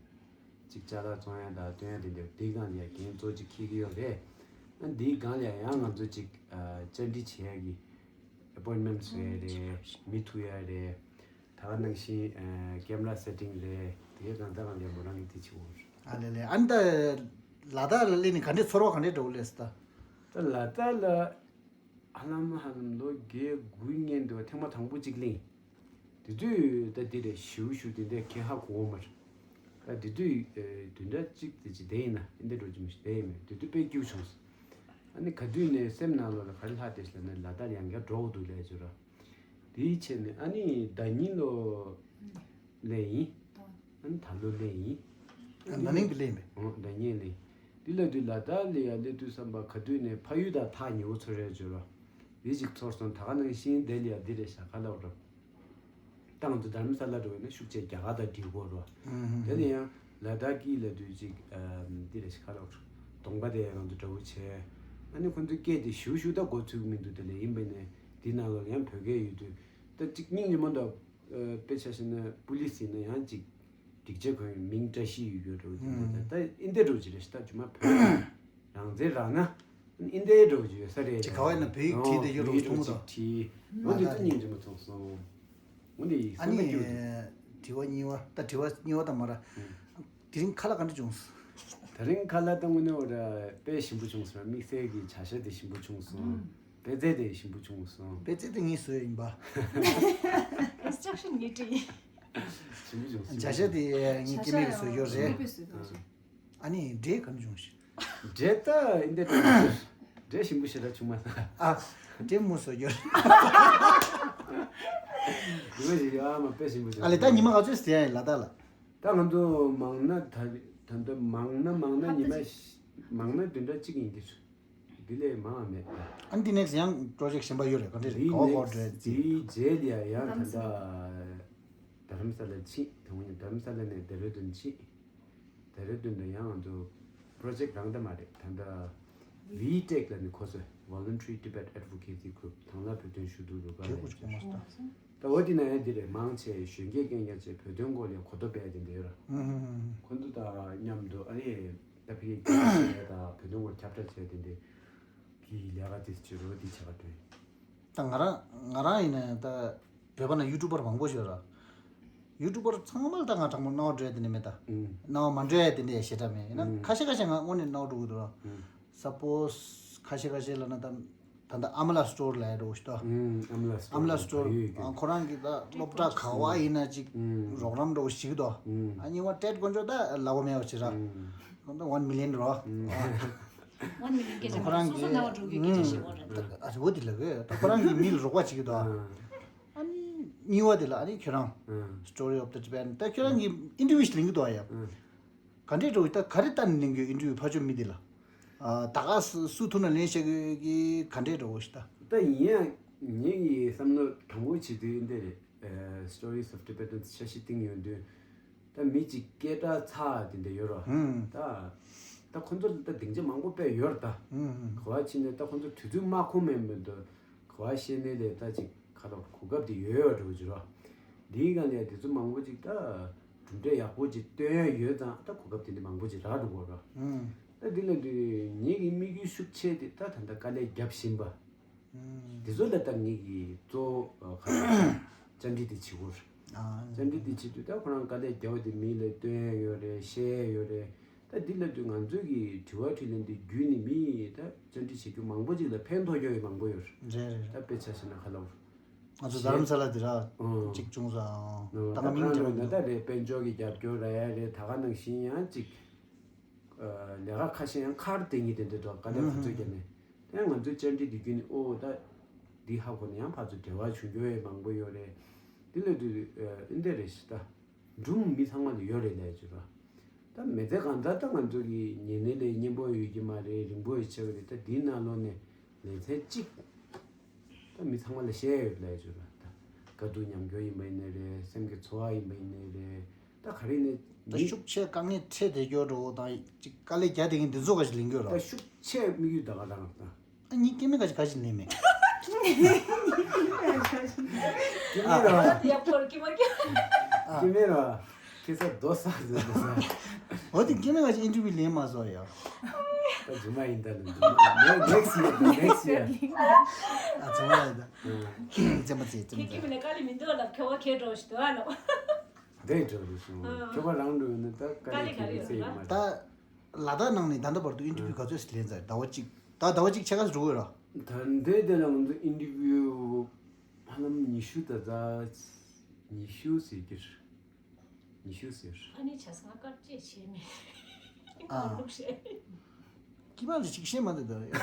གཅིག་ཅ་ལག་བཙོང་ཡ་དང་སྟོན་ཡ་དེ་འདྲ། དེའི་སྒང་ལ་ཡ་འགན་གཙོ་ཅིག་འཁྱེར་གྱི་ཡོད་རེད། ཨ་འདིའི་སྒང་ལ་ཡ་ཡང་ང་ཚོ་གཅིག་ཨ་བཅར་འདྲི་བྱེད་ཡ་གི་ཨེ་པོའིན་མེན་ཊི་བཟོ་ཡ་རེད། མི་ཐུག་ཡ་རེད། ད་ག་ནང་བཞིན་ཨ་ཀེམ་ར་སེ་ཊིང་རེད། དེ་གང་ལྟར་གང་ལྟར་མོ་རང་གིས་དེ་བྱེད་དགོས་རེད། ཨ་ལེ་ལེ། ཨ་ནི་ད་ལ་དྭགས་ལ་སླེབས་ནས་ག་འདྲའི་ཚོར་བ་ག་འདྲའི་འདྲ་བོ་སླེབས་སོང་ད། ད་ལ་དྭགས་ལ། ཧ་ལམ་ཧ་ལམ་ལོ་བརྒྱད་དགུ་སྔོན་དུ་ཐེངས་མ་དང་པོ་གཅིག་གླེང་། དེ་དུས་ད་འདི་རེད་ཞུ་ཞུ་དེ་འདྲ་ཁྱད་ཧ་གོ་བ་མ་རེད། ད་དེ་དུས་ཨེ་བདུན་ཕྲག་གཅིག་དེ་ཅིག་བསྡད་ཡིན་ན་ཨིན་དེ་འགྲོ་གི་མི་ཞིག་བསྡད་ཡིན་མེད། དེ་དུས་དཔེ་སྐྱིད་བྱུང་སོང་། ཨ་ནི་ག་དུས་ནས་སེམས་ནང་ལོགས་ལ་ག་རེ་ལྷག་བསྡད་ཤག་ལབ་ན་ལ་དྭགས་ཡང་བསྐྱར་འགྲོ་དགོས་འདུག་ལབ་བྱས་ར། དེའི་ཆེད་ནས་ཨ་ནི་ཟླ་ཉིན་ལོ་ལས་ཡིན། ཨ་ནི་ད་ལོ་ལས་ཡིན། ཨ་ན་ནིང་གི་ལས་མེད། ཨོ་ཟླ་ཉིན་ལས། འདི་ལ་དུས་ལ་དྭགས་ལ་ཡ་སླེབས་དུས་བསམ་པ་ག་དུས་ནས་ཕ་ཡུལ་དང་ཐག་ཉེ་བོ་ཚོར་རེད་བརྗོད་ར། འདི་ཅིག་ཚོར་སོང་། ད་ག་ནང་བཞིན་དེ་ལ་ཡ་འདི་རེད་ཤག་ག་ལབ་ར། ད་ང་ཚོ་དྷ་རམ་ས་ལ་འགྲོ་བས་ན་ཤུགས་ཆེ་རྒྱ་གར་དང་འགྲིག་གོ་ར། དེ་ལ་ཡང་ལ་དྭགས་ཀྱི་ལ་དུས་ཅིག་འདི་རེད་ཤག་ག་ལབ་ར། གདོང་པ་དེ་ཡང་ང་ཚོ་འདྲ་བོ་བྱས། ཨ་ནི་ཁོ་ཚོའི་སྐད་དེ་ཞུ་ཞུ་ད་གོ་ཚུགས་མི་འདུག་དེ་ལས་ཡིན་པས་ནས་འདི་ནང་ལ་ཡང་བོད་སྐད་ཡོད་དུས་ད་ཅིག་སྙིང་རྗེ་མོ་འདུག་དཔེ་ཆ་བཞག་ན་པུ་ལི་སི་ཡིན་ན་ཡང་ཅིག་སྒྲིག་ཆས་གོན་མིང་བཀྲ་ཤིས་ཡོད་ཡོད་འགྲོ་གི་འདུག་ད་ཨིན་དེ་འགྲོ་གི་རེད་ཤག་ད་ཇུ་མ་བོད་རང་བཙན་རག་ན་ཨིན་དེ་འགྲོ་གི་ཡོད་ས་རེད། ཅིག་ག་བ་ཡིན་ན་བོད་ཡིག་བྲིས་ཏེ་ཡོད་འགྲོ་གི་ཐུག་མོ་ད། བྲིས་འོ་འདི་ད་སྙིང་རྗེ་མོ་མཐོང་སོང་། འོ་འདི་ཡིག་ཨ་སེམས་ནི་ལ་སྐྱིད་པོ་འདུག་དྲི་བ་གཉིས་པ་ད་དྲི་བ་གཉིས་པ་ད་མ་ར། དེ་རིང་ཁ་ལག་ག་འདྲ་བྱུང་སོང་། དེ་རིང་ཁ་ལག་ད་དངོས་གནས་འོ་ར་དཔེ་ཞིམ་པོ་བྱུང་སོང་། དམིགས་བསལ་གྱི་བྱ་ཤ་དེ་ཞིམ་པོ་བྱུང་སོང་། པད་ཚལ་དེ་ཞིམ་པོ་བྱུང་སོང་། པད་ཚལ་དེ་ངས་བཟོས་ཡིན་པ། ཨིན་སི་ཊྲག་ཤན་ངས་བྲིས། ཞིམ་པོ་བྱུང་སོང་། བྱ་ཤ་དེ་ངས་སྐྱེ་དམན་གྱིས་བཟོས་ཡོད་རེད། ཨ་ནི་འབྲས་ག་འདྲ་བྱུང་ཞིག་འབྲས་ད་ཨིན་དེ་འདྲ་འབྲས་ཞིམ་པོ་ཞེ་དྲག་བྱུང་མ་སོང་། ཨ་འབྲས་མོ་བཟོས་ཡོད་རེད། ཉི་མ་ཞིག་ཡོད་ཨ་མ་དཔེ་ཞིམ་པོ་བྱུང་། ཨ་ལེ་ད་ཉི་མ་ག་ཚོད་ཟེར་ཡ་ཡིན་ལ་དྭགས་ལ། ད་ང་ཚོ་མང་ན་ད་ད་ལྟ་མང་ན་མང་ན་ཉི་མ་ཞིག་མང་ན་བདུན་ཕྲག་གཅིག་ཡིན་གྱི་རེད། འདི་ལས་མང་བ་མེད་པ། ཨ་འདི་ནེག་སི་ཡང་པྲོ་ཇེག་གཞན་པ་ཡོད་རེད། ག་འདྲ་རེད། འདི་ག་བ་ག་བ་ནེག་སི་འགྲོ་ཡ་འདི། འདིའི་རྗེས་ལ་ཡང་ད་ལྟ་རྡ་རམ་ས་ལ་ཕྱིན། དང་པོ་ཉིད་རྡ་རམ་ས་ལ་ནས་ལྡེ་ར་ལྡུན་ཕྱིན། ལྡེ་ར་ལྡུན་དུ་ཡང་ང་ཚོ་པྲོ་ཇེག་རང་ད་མ་རེད། ད་ལྟ་ཝི་ཊེག་ལ་ནི་ཁོ་ཚོས་Voluntary Tibet Advocacy Group དང་བླངས་བོད་དོན་ཞུ་གཏུག་རུ་ཁག་ལ་ཡོད་ཅེས། ད་འོ་དེ་ན་ཡང་འདི་རེད། མང་ཆེ་གཞོན་སྐྱེས་རྐྱང་རྐྱང་ཆེ་བོད་དོན་སྐོར་ལ་གོ་རྟོགས་སྤེལ་དེ་འདྲ་ཡོད་ར། ཁོ་ཚོ་དང་མཉམ་དུ་ཨ་ནི་ད་ཕ་གིའི་སྐད་ཆ་བཤད་དང་བོད་དོན་སྐོར་ཁྱབ་བསྒྲགས་བྱས་དེ་འདྲ་གི་ལས་ཀ་དེ་བྱེད་རོགས་དེ་བྱ་བ་སྟོན། ད་ང་རང་ང་རང་ཡིན་ན་ད་བོད་པ་ན་ཡུ་ཊུབ་པར་མང་པོ་ཞིག་ཡོད་ར། ཡུ་ཊུབ་པར་ཚང་མ་ལ་ད་ང་དྲང་མོ་རྣ་བ་འགྲོ་ཡ་དེ་འདྲ་མེད་ད། རྣ་བ་མ་འགྲོ་ཡ་དེ་འདྲ་ཡ་ཞེ་དྲག་མེད། ཡིན་ན་ཁ་ཤས་ཁ་ཤས་ང་དངོས་གནས་རྣ་བ་འགྲོ་གི་འདུག་ར། སཔོ་ཟེ་ཁ་ཤས་ཁ་ཤས་ལ་ན་ད་ད་ལྟ་ཨ་མ་ལགས་སི་ཊོར་ལབ་ཡ་འདྲ་བོ་ཞིག་ད། ཨ་མ་ལགས་སི་ཊོར་ཨ་མ་ལགས་སི་ཊོར་བལ་ཡུལ་གྱི་ཨ་ཁོ་རང་གི་ད་སློབ་གྲྭ་ག་བ་ཡིན་ན་ཅིག་རོགས་རམ་འདྲ་བོ་ཞིག་ད། ཨ་གཉིས་པ་ཏྲེད་དཀོན་མཆོག་ད་ལབ་དགོས་མེད་པ་ཞིག་ར། ཁོང་ད་ཝན་མི་ལི་ཡན་རོ། ཝན་མི་ལི་ཡན་སྐད་ཆ་ཁོ་རང་གི་སོ་སོ་རྣ་བ་འགྲོ་གི་སྐད་ཆ་ཞིག་འོ་ར་ད། ཨ་ཅེ་འོ་དེ་ལབ་གི་ད་ཁོ་རང་གི་མི་ལ་རོགས་པ་བྱེད་ཀྱི་འདུག་ཨ་ནི་གཉིས་པ་དེ་ལ་ཨ་ནི་ཁྱོད་རང་Story of the Tibetan ད་ཁྱོད་རང་གི་ཨིན་ཊར་བིའུ་ཞིག་ལེན་གྱི་འདུག་ཨ་ཡ། ག་འདྲས་འདྲ་བོ་ད་ག་རེ་ལྟ་ནས་ལེན་གྱི་ཨིན་ཊར་བིའུ་ཕར་ཕྱོགས་མི་དེ་ལ། ད་ག་སུ་སུ་ཐུག་ན་ལེན་བྱེད་ཀྱི་ག་འདྲས་འདྲ་བོ་ཞིག་ད། ད་ཡིན་ཡང་ངེད་ཀྱི་བསམ་བློ་དྲང་པོ་བྱེད་དུས་འདི་རེད། Stories of Tibetans འཆར་གཞི་བཏིང་ཡོང་དུས། ད་མི་གཅིག་སྐད་གྲགས་ཚ་དེ་འདྲ་ཡོད་རོ། ད་ད་ཁོ་ཚོ་ལ་ད་སྡིངས་ཆ་མང་པོ་དཔེ་ཡོད་རེད་ད། ག་བ་ཕྱིན་ནས་ད་ཁོ་ཚོ་དུས་ཚོད་མ་ཁོམ་མེད་མི་འདུག་ག་བ་བཤད་ནས་ལས་ད་ཅིག་ཁ་ལོ་གོ་སྐབས་དེ་ཡོད་ཡོད་འགྲོ་གི་རོ། འདིའི་སྒང་ལས་དེ་ཚོ་མང་པོ་ཅིག་ད་གྲུབ་འབྲས་ཡག་པོ་ཅིག་སྟོན་ཡ་ཡོད་ཙང་ད་གོ་སྐབས་དེ་འདྲ་མང་པོ་ཅིག་རག་འགྲོ་གི་རོ། ད་འདི་ལ་འདི་ངེད་ཀྱི་དམིགས་ཡུལ་ཤུགས་ཆེ་དེ་ད་ད་ལྟ་དཀའ་ལས་རྒྱབ་བཞིན་པ། དེ་ཚོ་ལ་ད་ངེད་ཀྱིས་གཙོ་བོ་ཁ་ལག་བཅར་འདྲི་དེ་བྱེད་དགོས་རེད། བཅར་འདྲི་དེ་བྱེད་དུས་ད་ཁོ་རང་དཀའ་ལས་རྒྱག་པ་དེ་མི་ལ་སྟོན་ཡ་ཡོད་རེད། བཤད་ཡ་ཡོད་རེད། ད་འདི་ལབ་དུས་ང་ཚོའི་གི་དྲི་བ་དྲིས་ལན་འདི་བརྒྱུད་ནས་མི་ད་བཅར་འདྲི་བྱེད་རྒྱུ་མང་པོ་ཅིག་ལ་ཕན་ཐོགས་རྒྱུ་ཡི་མང་པོ་ཡོད་རེད། རེད་རེད། ད་དཔེ་ཆ་བཞག་ན་ཁ་ལོ། ང་ཚོ་རྡ་རམ་ས་ལ་འདི་ར་ཨང་གཅིག་བྱུང་ས་ཨང་། ད་ད་ང་མིང་ཁྲང་ཁྲང་ཡོད་ན་ད་རེད། དཔལ་འབྱོར་གྱི་རྒྱབ་སྐྱོར་ར་ཡ་རེད། ད་ག་ནང་བཞིན་ཡང་གཅིག་ལས་ཀ་ཁ་ཤས་ཡང་ཁར་དེ་ཉིད་དེ་འདྲ་འགྲོ་དཀའ་ལས་ཁག་ཚོད་བརྒྱབ་ནས། ད་ང་ཚོའི་བཅར་འདྲི་འདི་བརྒྱུད་ནས་ཨོ་ད་འདི་ཧ་གོ་ནས་ཡང་ཕར་ཚུར་འབྲེལ་བ་བྱུང་རྒྱུ་ཡི་མང་པོ་ཡོད་རེད། འདི་ལས་དུས་ཨིན་དེ་རེད་ཤི་ད། སྒྲུང་མི་ཚང་མ་ལ་ཡོད་རེད་ལས་བྱུང་ར། ད་མི་ཚེ་གང་ལྟར་ད་ང་ཚོ་གི་ཉེ་གནས་ལས་སྙན་པོ་ཡོད་ཀྱི་མ་རེད། རིང་པོ་ཡི་ཆེ་བ་རེད། ད་འདིའི་ནང་ལོགས་ནས་ལེ་ཚན་གཅིག་ད་མི་ཚང་མ་ལ་བཤད་ཡོད་ལས་བྱུང་ར། ད་དཀའ་སྡུག་མཉམ་སྐྱོང་ཡིན་པ་ཡིན་ནའི་རེད། སེམས་ཀྱི་ཚོར་བ་ཡིན་པ་ཡིན་ནའི་རེད། ད་ག་རེ་ནས་ད་མི་ཤུགས་ཆེ་དཀའ་ངལ་འཕྲད་བསྡད་རྒྱུ་འགྲོ་དང་ཅིག་དཀའ་ལས་རྒྱག་བསྡད་མཁན་འདི་ཚོ་ག་ཞིག་ལེན་རྒྱུ་ར། ད་ཤུགས་ཆེ་དམིགས་ཡུལ་ད་ག་རང་ད། ཨ་ནི་སྐྱེ་དམན་ག་ཅི་ག་ཅི་ལེན་མེད། སྐྱེ་དམན་ར། ཡག་པོར་སྐྱེ་མ་སྐྱེ། སྐྱེ་དམན་ར། ཁེ་ས་རྡོ་ས་རྡོ་ས། འོ་དེ་སྐྱེ་དམན་ག་ཅི་ཨིན་ཊར་བིའུ་ལེན་མ་སོང་ཡ། ད་རྫུན་མ་ཡིན་ད་ལ་རྫུན་མ། ནེག་སི་ཡར་ནེག་སི་ཡར། ཨ་རྫུན་མ་ཡིན་ད། བཙན་པ་བཙན་བཙན་པ་བཙན། ཁེ་ཁེ་མིན་ན་དཀའ་ལས་མི་འདུག་ལ་ཁེ་བ་ཁེ་འགྲོ་ཞིག་འདུག་ཨ་ལ། འདྲེ་འགྲོ་རེད་སོང་། ཁེ་བ་རང་འགྲོ་ཡོད་ན་ད་དཀའ་ལས་ཁེ་ཚེ་ཡིན་མ་རེད། ད། ལ་དྭགས་ནང་ནས་ད་ལྟ་བར་དུ་ཨིན་ཊར་བིའུ་ག་ཚོད་ཞིག་ལེན་ཚར། ཟླ་བ་གཅིག་ད་ཟླ་བ་གཅིག་ཕྱེད་ཀ་ཞིག་འགྲོ་གི་ཡོད་ར། ད་ལྟའི་དེ་ལ་ང་ཚོ་ཨིན་ཊར་བིའུ་ཧ་ལམ་ཉི་ཤུ་ད་ད་ཉི་ཤུ་ཟེར་གྱི་རེད། ཉི་ཤུ་ཟེར། ཨ་ནི་བྱས་ཙང་དཀར་ཆས་བྱས་མེད། ཨ། གང་ལུགས་བྱས། ཀྱི་མ་ལ་ཅིག་ཤེས་མ་འདུག་ད། ཌིས་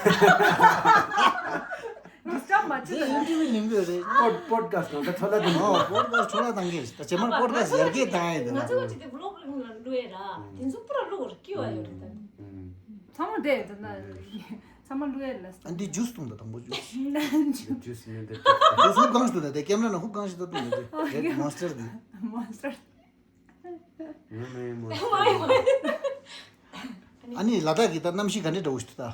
ཊབ་མ་བྱེད་ད། ཨིན་ཊར་བིའུ་ལེན་གྱི་ཡོད་རེད། པོཌ་པོཌ་ཁ་སི་ཊི་ནང་ད་འཕྲོ་བརླག་གཏོང་གི་ཡོད། པོཌ་ཁ་སི་ཊི་འཕྲོ་བརླག་བཏང་གི་རེད། ད་རྗེས་མར་པོཌ་ཁ་སི་ཊི་ཡར་རྒྱས་བཏང་ཡ་ཡིན་ད། ང་ཚོ་ག་ཅིག་དེ་བི་ལོག་རིང་ལ་བླུག་ཡ་ར། དེ་ཚོ་པུ་ར་བླུག་ར་སྐྱིད་བ་ཡོད་རེད་ད། ཚང་མ་བསྡད་ཡོད་ད་ན། ཚང་མ་བླུག་ཡ་རེད་ལ་ས། ཨ་འདི་ཇུས་བཏུང་ད་དང་པོ་ཇུས། ཇུས་མིན་ད། ཇུས་ཧུབ་གང་ཞིག་བཏུང་ད། དེ་ཀེམ་ར་ནང་ཧུབ་གང་ཞིག་ད་བཏུང་ད་དེ། དེ་མོན་སི་ཊར་དེ། མོན་སི་ཊར། ང་མེད་མོན་སི་ཊར། ཨ་ནི་ལ་དྭགས་ཀྱི་ད་གནམ་གཤིས་ག་འདྲ་འདྲ་བོ་ཞིག་འདུག་ད།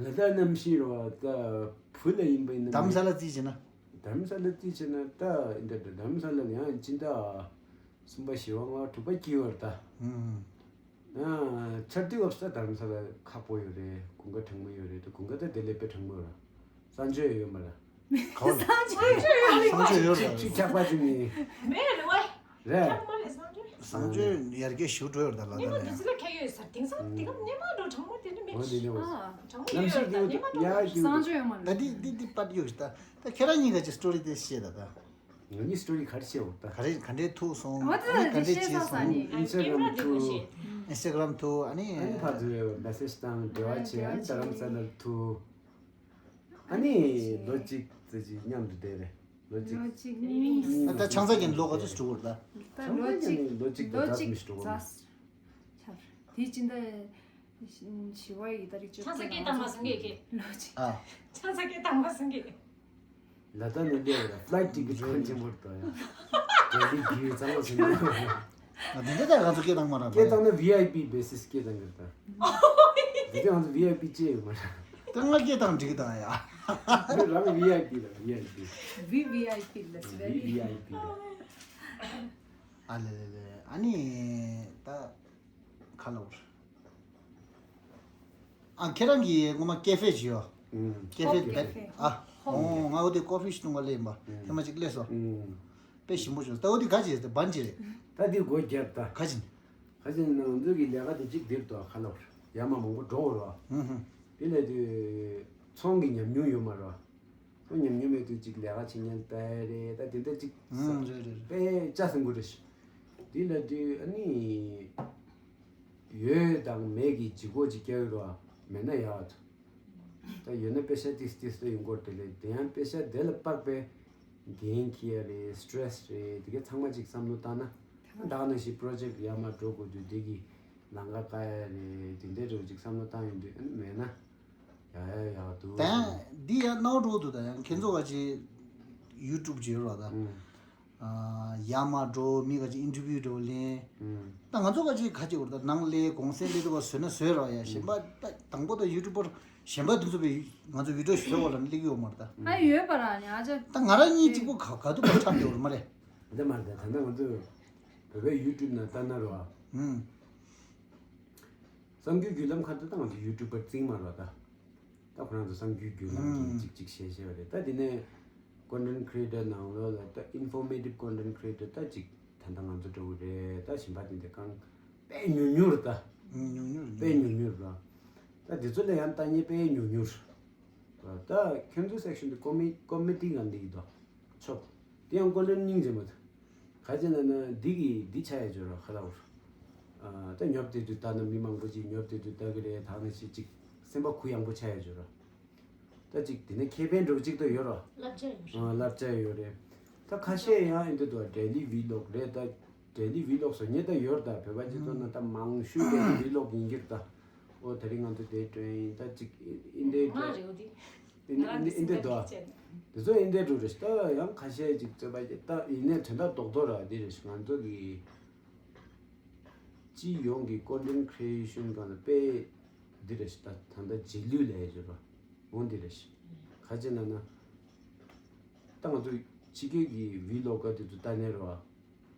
ལ་དྭགས་གནམ་གཤིས་རོ་ད་བུ་ལ་ཡིན་པ་ཡིན་ན། དྷ་རམ་ས་ལ་རྩིས་བྱས་ན། དྷ་རམ་ས་ལ་རྩིས་བྱས་ན་ད་འདི་འདྲ་དྷ་རམ་ས་ལ་ཡང་སྤྱི་ཟླ་གསུམ་པ་བཞི་པ་ལྔ་པ་དྲུག་པ་སྐྱིད་པ་རེད་ད། ཨུམ། ཨ་ཆར་དུས་སྐབས་སུ་དྷ་རམ་ས་ལ་ཁག་པོ་ཡོད་རེད། དགུན་ཁ་གྲང་མོ་ཡོད་རེད། ད་དགུན་ཁ་ད་དེ་ལས་དཔེ་གྲང་མོ་ཡོད་རེད། གསང་སྤྱོད་ཡོད་མ་རེད། གང་། གསང་སྤྱོད་ཡོད་རེད། གསང་སྤྱོད་ཡོད་རེད། ཆུ་ཆུ་ཆག་པ་ཅིག་ནི། མེད་རེད་བ། རེད། ཁྱབ་མ་རེད་གསང་སྤྱོད། གསང་སྤྱོད་ཡར་རྒྱས་ཞུ་འགྲོ་ཡོད་ད་ལ་ཉི་མ་དུས་ད་ལ། ཚོད་ལ་ཁྱད་ཡོད་ས་དེང་སང་དེང་སྐབས་ཉི་མ་འགྲོ་གྲང་མོ་དེ་འདྲ་མེད། འོ་དེ་འདྲ་འོ། ཨ་གྲང་མོ་གནམ་ཡོད་གཤིས་ད་ཉི་མ་འགྲོ་ཡར་རྒྱས། གསང་སྤྱོད་ཡོད་མ་ད་རེད། འདི་འདི་འདི་པར་ཡོད་ད། ད་ཁྱེད་རང་གཉིས་ཀ་ཅིག་སི་ཊོ་རི་དེ་བཤད་ད་ད། ང་གཉིས་སི་ཊོ་རི་ག་རེ་བཤད་འོ་ད། ག་རེ་ག་འདྲའི་ཐུག་སོང་། འོ་ད་ཨ་ནི་ག་འདྲའི་བྱས་སོང་། ཨིན་སི་ཊ་གྷ་རམ་ཐུག་ཨིན་སི་ཊ་གྷ་རམ་ཐུག་ཨ་ནི། ཨ་ནི་ཕར་ཚུར་མེ་སེ་ཇི་དང་འབྲེལ་བ་བྱས། ཨ་ནི་རྡ་རམ་ས་ལར་ཐུག་ཨ་ནི་ལོ་གཅིག་ཙམ་ཅིག་མཉམ་དུ་བསྡད་རེད། ལོ་གཅིག་ལོ་གཅིག་གཉིས། ཨ་ད་ཆང་ས་ཀྱི་ལོ་ག་ཚོད་འགྲོ་གི་རེད་ད། ད་ལོ་གཅིག་ལོ་གཅིག་ལོ་གཅིག་ཙམ་མི་འགྲོ་གི་རེད། ཆར་དེ་སྤྱི་ཟླ་བཞི་པ་ཡི་ད་རིག་ཆང་ས་སྐད་བཏང་མ་སོང་གི་གི། ལོ་གཅིག་ཨ། ཆང་ས་སྐད་བཏང་མ་སོང་གི། ལ་དྭགས་ནས་སླེབས་ཡོད་ལ་ཕ་ལའི་ཊི་ཊི་ཀེ་ཊི་གོང་ཆེན་པོར་གཏོང་ཡ། ལྡི་ལི་བརྒྱུད་གཙང་པོ་ཟིན་ཡོད། ཨ་འདི་འདྲ་ད་ང་ཚོ་སྐད་བཏང་མ་རག་པས། སྐད་བཏང་ན་བི་ཨའི་པི་བེ་སིས་སྐད་བཏང་གི་རེད་ད། འདི་དེ་ང་ཚོ་བི་ཨའི་པི་ཅེས་ཡོད་མ་རེད། ད་ང་སྐད་བཏང་འགྲིག་གི་བཏང་ཡ། འདི་རང་བི་ཨའི་པི་ལ་བི་ཨའི་པི། ཝི་ཝི་ཨའི་པི་ལ་ཟེར་བི་ཝི་ཨའི་པི་ལ། ཨ་ལེ་ལེ་ལེ་ཨ་ནི་ད་ཁ་ལོ་རེད། ཨ་ཁྱེད་རང་གིས་ངོ་མ་ཀེ་ཧྥེ་ཞིག་ཡོད། ཨུམ། ཀེ་ཧྥེ་ཧོབ་བེད་ཀེ་ཧྥེ། ཨ། ཧོབ་ཨོ་ང་འོ་དེ་ཀོ་ཧྥི་ཞིག་འཐུང་ག་སླེབས་ཡིན་པ། ཨུམ། ཐེངས་མ་གཅིག་སླེབས་སོང་། ཨུམ། དཔེ་ཞིམ་པོ་བྱུང་། ད་འོ་དེ་ག་ཅི་རེད། བན་ཅི་རེད། ད་དེ་སྒོ་བརྒྱབ་ད། ག་ཅི། ག་ཅི་ན་ང་ཚོ་གི་ལས་ཀ་དེ་གཅིག་འདིར་དུ་ཁ་ལོ་ཡར་མར་མང་པོ་འགྲོ་གི་རེད་བ། ཨུམ་ཧུམ། དེ་ལས་དུས་ཚོང་གི་ཉམས་མྱོང་ཡོད་མ་རེད་བ། ཁོ་ཉམས་མྱོང་མེད་དུས་གཅིག་ལས་ཀ་བྱེད་མཁན་དཔེ་རེད། ད་དེ་འདྲ་གཅིག་ཨང་རེད་རེད་རེད། དཔེ་ལྕགས་སྲིན་པོ་རེད། དེ་ལ་དུས་ཨ་ནི་ཡོད་དང་མེད་ཀྱི་ལྗིད་ཁོག་ཅིག་སྐྱེ་ཡོད་རེད་བ། མེད་ན་ཡག་ཐུ། ད་ཡོད་ན་པེ་ཤ་ཏིས་ཏིས་ལ་ཡོང་གོ་དེ་ལས་དེ་ཡང་པེ་ཤ་དེ་ལ་དཔག་པའི་འགན་འཁྱེར་ཡ་རེད། སི་ཊེ་རེ་སི་རེད། དེ་ག་ཚང་མ་ཅིག་བསམ་བློ་བཏང་ན་ད་ག་ནང་བཞིན་པོ་རོ་ཇེག་ཡར་མར་འགྲོ་དགོས་དུས་དེ་གི་ལམ་ཁ་བཀག་ཡ་རེད། དེ་འདྲའི་འགྲོ་ཅིག་བསམ་བློ་བཏང་ཡོང་དུས་ཨ་ནི་མེད་ན། ཡ་ཡ་ཡག་འདུག་ད་འདི་ཡང་སྣང་བ་འགྲོ་འདུག་ད་ཡང་ཁྱེད་ཚོ་ག་ཅིག་ཡུ་ཊུབ་བརྗོད་རོགས་ད། ཨུམ། ཨ་ཡར་མར་འགྲོ་མི་ག་ཅིག་ཨིན་ཊར་བིའུ་འགྲོ་ལེན། ཨུམ། ད་ང་ཚོ་ག་ཅིག་ག་ཅིག་འོར་ད་ནང་ལས་གོང་སེང་ལས་དུ་བ་བཟོས་ན་བཟོས་རོགས་ཡ། གཞན་པ་ད་དང་པོ་ད་ཡུ་ཊུབ་པར་གཞན་པ་དེ་ཚོ་བས་ང་ཚོ་བི་ཌིའོ་ཞིག་བཟོ་བ་ལ་སླེབས་ཡོད་མ་རེད་ད། ཨ་ཡོད་པ་ར་ཉ་ཅག་ད་ང་རང་གཉིས་གཅིག་པོ་ག་ག་དུ་བ་འཁྲབ་ཡོད་རེད་མ་རེད། འདི་མ་རེད་ད། ད་ལྟ་ང་ཚོ་བོད་པའི་ཡུ་ཊུབ་ནང་ལྟ་ན་རོ། ཨུམ། གསར་འགྱུར་བརྒྱུད་ལམ་ཁ་ཐུག་ད་ང་ཚོ་ཡུ་ཊུབ་པར་བརྩིས་མ་རེད་ད། ད་ཁོ་རང་ཚོ་གསར་འགྱུར་བརྒྱུད་ལམ་གྱི་ཨུམ། ཅིག་ཅིག་བཤད་བཤད་པ་རེད། ད་དེ་ནས་ཀོན་ཊེན་ཊི་ཀི་རི་ཨེ་ཊར་ནང་ལོགས་ལ་ད་ཨིན་ཕོར་མེ་ཊིབ་ཀོན་ཊེན་ཊི་ཀི་རི་ཨེ་ཊར་ད་ཅིག་ད་ལྟ་ང་ཚོ་འདྲ་བོ་རེད། ད་གཞན་པ་དེ་འདྲ་གང་དཔེ་ཉུང་ཉུང་རེད་ད། ཉུང་ཉུང་། དཔེ་ཉུང་ཉུང་ར། ད་དེ་ཚོ་ལ་ཡང་ལྟ་མཁན་དཔེ་ཉུང་ཉུང་ར། ད་ཁྱོད་ཚོའི་སེག་ཤན་དེ་ཀོ་མེ་ཀོ་མེ་ཌི་ང་འདི་ཡིན་དོ། ཆོག་དེ་ཡང་ཀོ་ལེན་སྙིང་རྗེ་མོ་དང་། ག་ཅི་ན་ན་འདི་གི་འདི་ཆ་ཡ་འཇོ་ར་ཁ་ལ་འུར། ད་ཉོབ་དེ་དུས་ད་ན་མི་མང་པོ་ཅིག་ཉོབ་དེ་དུས་ད་གི་རེད། ད་ན་ཞིག་ཅིག་སེམས་པ་གུ་ཡངས་པོ་ཆ་ཡ་འཇོ་ར། ད་ཅིག་དེ་ནས་ཁེ་ཕན་འགྲོ་གཅིག་ཏུ་ཡོད་རོ། བསླབ་བྱ་ཡོད་རེད། ཨ་བསླབ་བྱ་ཡོད་རེད། ད་ཁ་ཤས་ཡང་ཨིན་དུ་དུ་ཌེ་ལི་ཝི་ལོག་རེད། ད་ཌེ་ལི་ཝི་ལོག་བཟོ་མཁན་ད་ཡོད་རེད། ད་བོད་པ་སྤྱི་ཚོགས་ནང་ད་མང་ཤོས་ཌེ་ལི་ཝི་ལོག་ཡིན་གྱི་རེད། ད་ཨོ་དེ་རིང་ང་ཚོ་དེ་སྟོན་ཡིན། ད་ཅིག་ཨིན་དེ་ང་རེད་འོ་དེ། ཨིན་ང་རང་ཨིན་དེ་ཨིན་དེ་སེམས་དུ་པ་སྐྱིད་ཅན། དེ་ཚོ་ཨིན་དེ་འགྲོ་རེད། ད་ཡང་ཁ་ཤས་ཅིག་རྩོད་པ་སྐྱེ། ད་ཡིན་ནའི་དོན་དག་རྡོག་རྡོག་ར་འདི་རེད། ང་ཚོ་གི་སྤྱི་ཡོངས་ཀྱི་ཀོན་ཊེན་ཊི་ཁི་རི་ཨེ་ཤན་སྒང་ལ་དཔེ་འདི་རེད་ཤག་ད་ད་ལྟ་རྗེས་ལུས་ལས་བརྗོད་པ་འོང་འདི་རེད་ཤག་ག་ཅི་ན་ན། ད་ང་ཚོ་ཕྱི་རྒྱལ་གྱི་ཝི་ལོག་ག་དེ་ཚོ་ལྟ་ནས་རོ།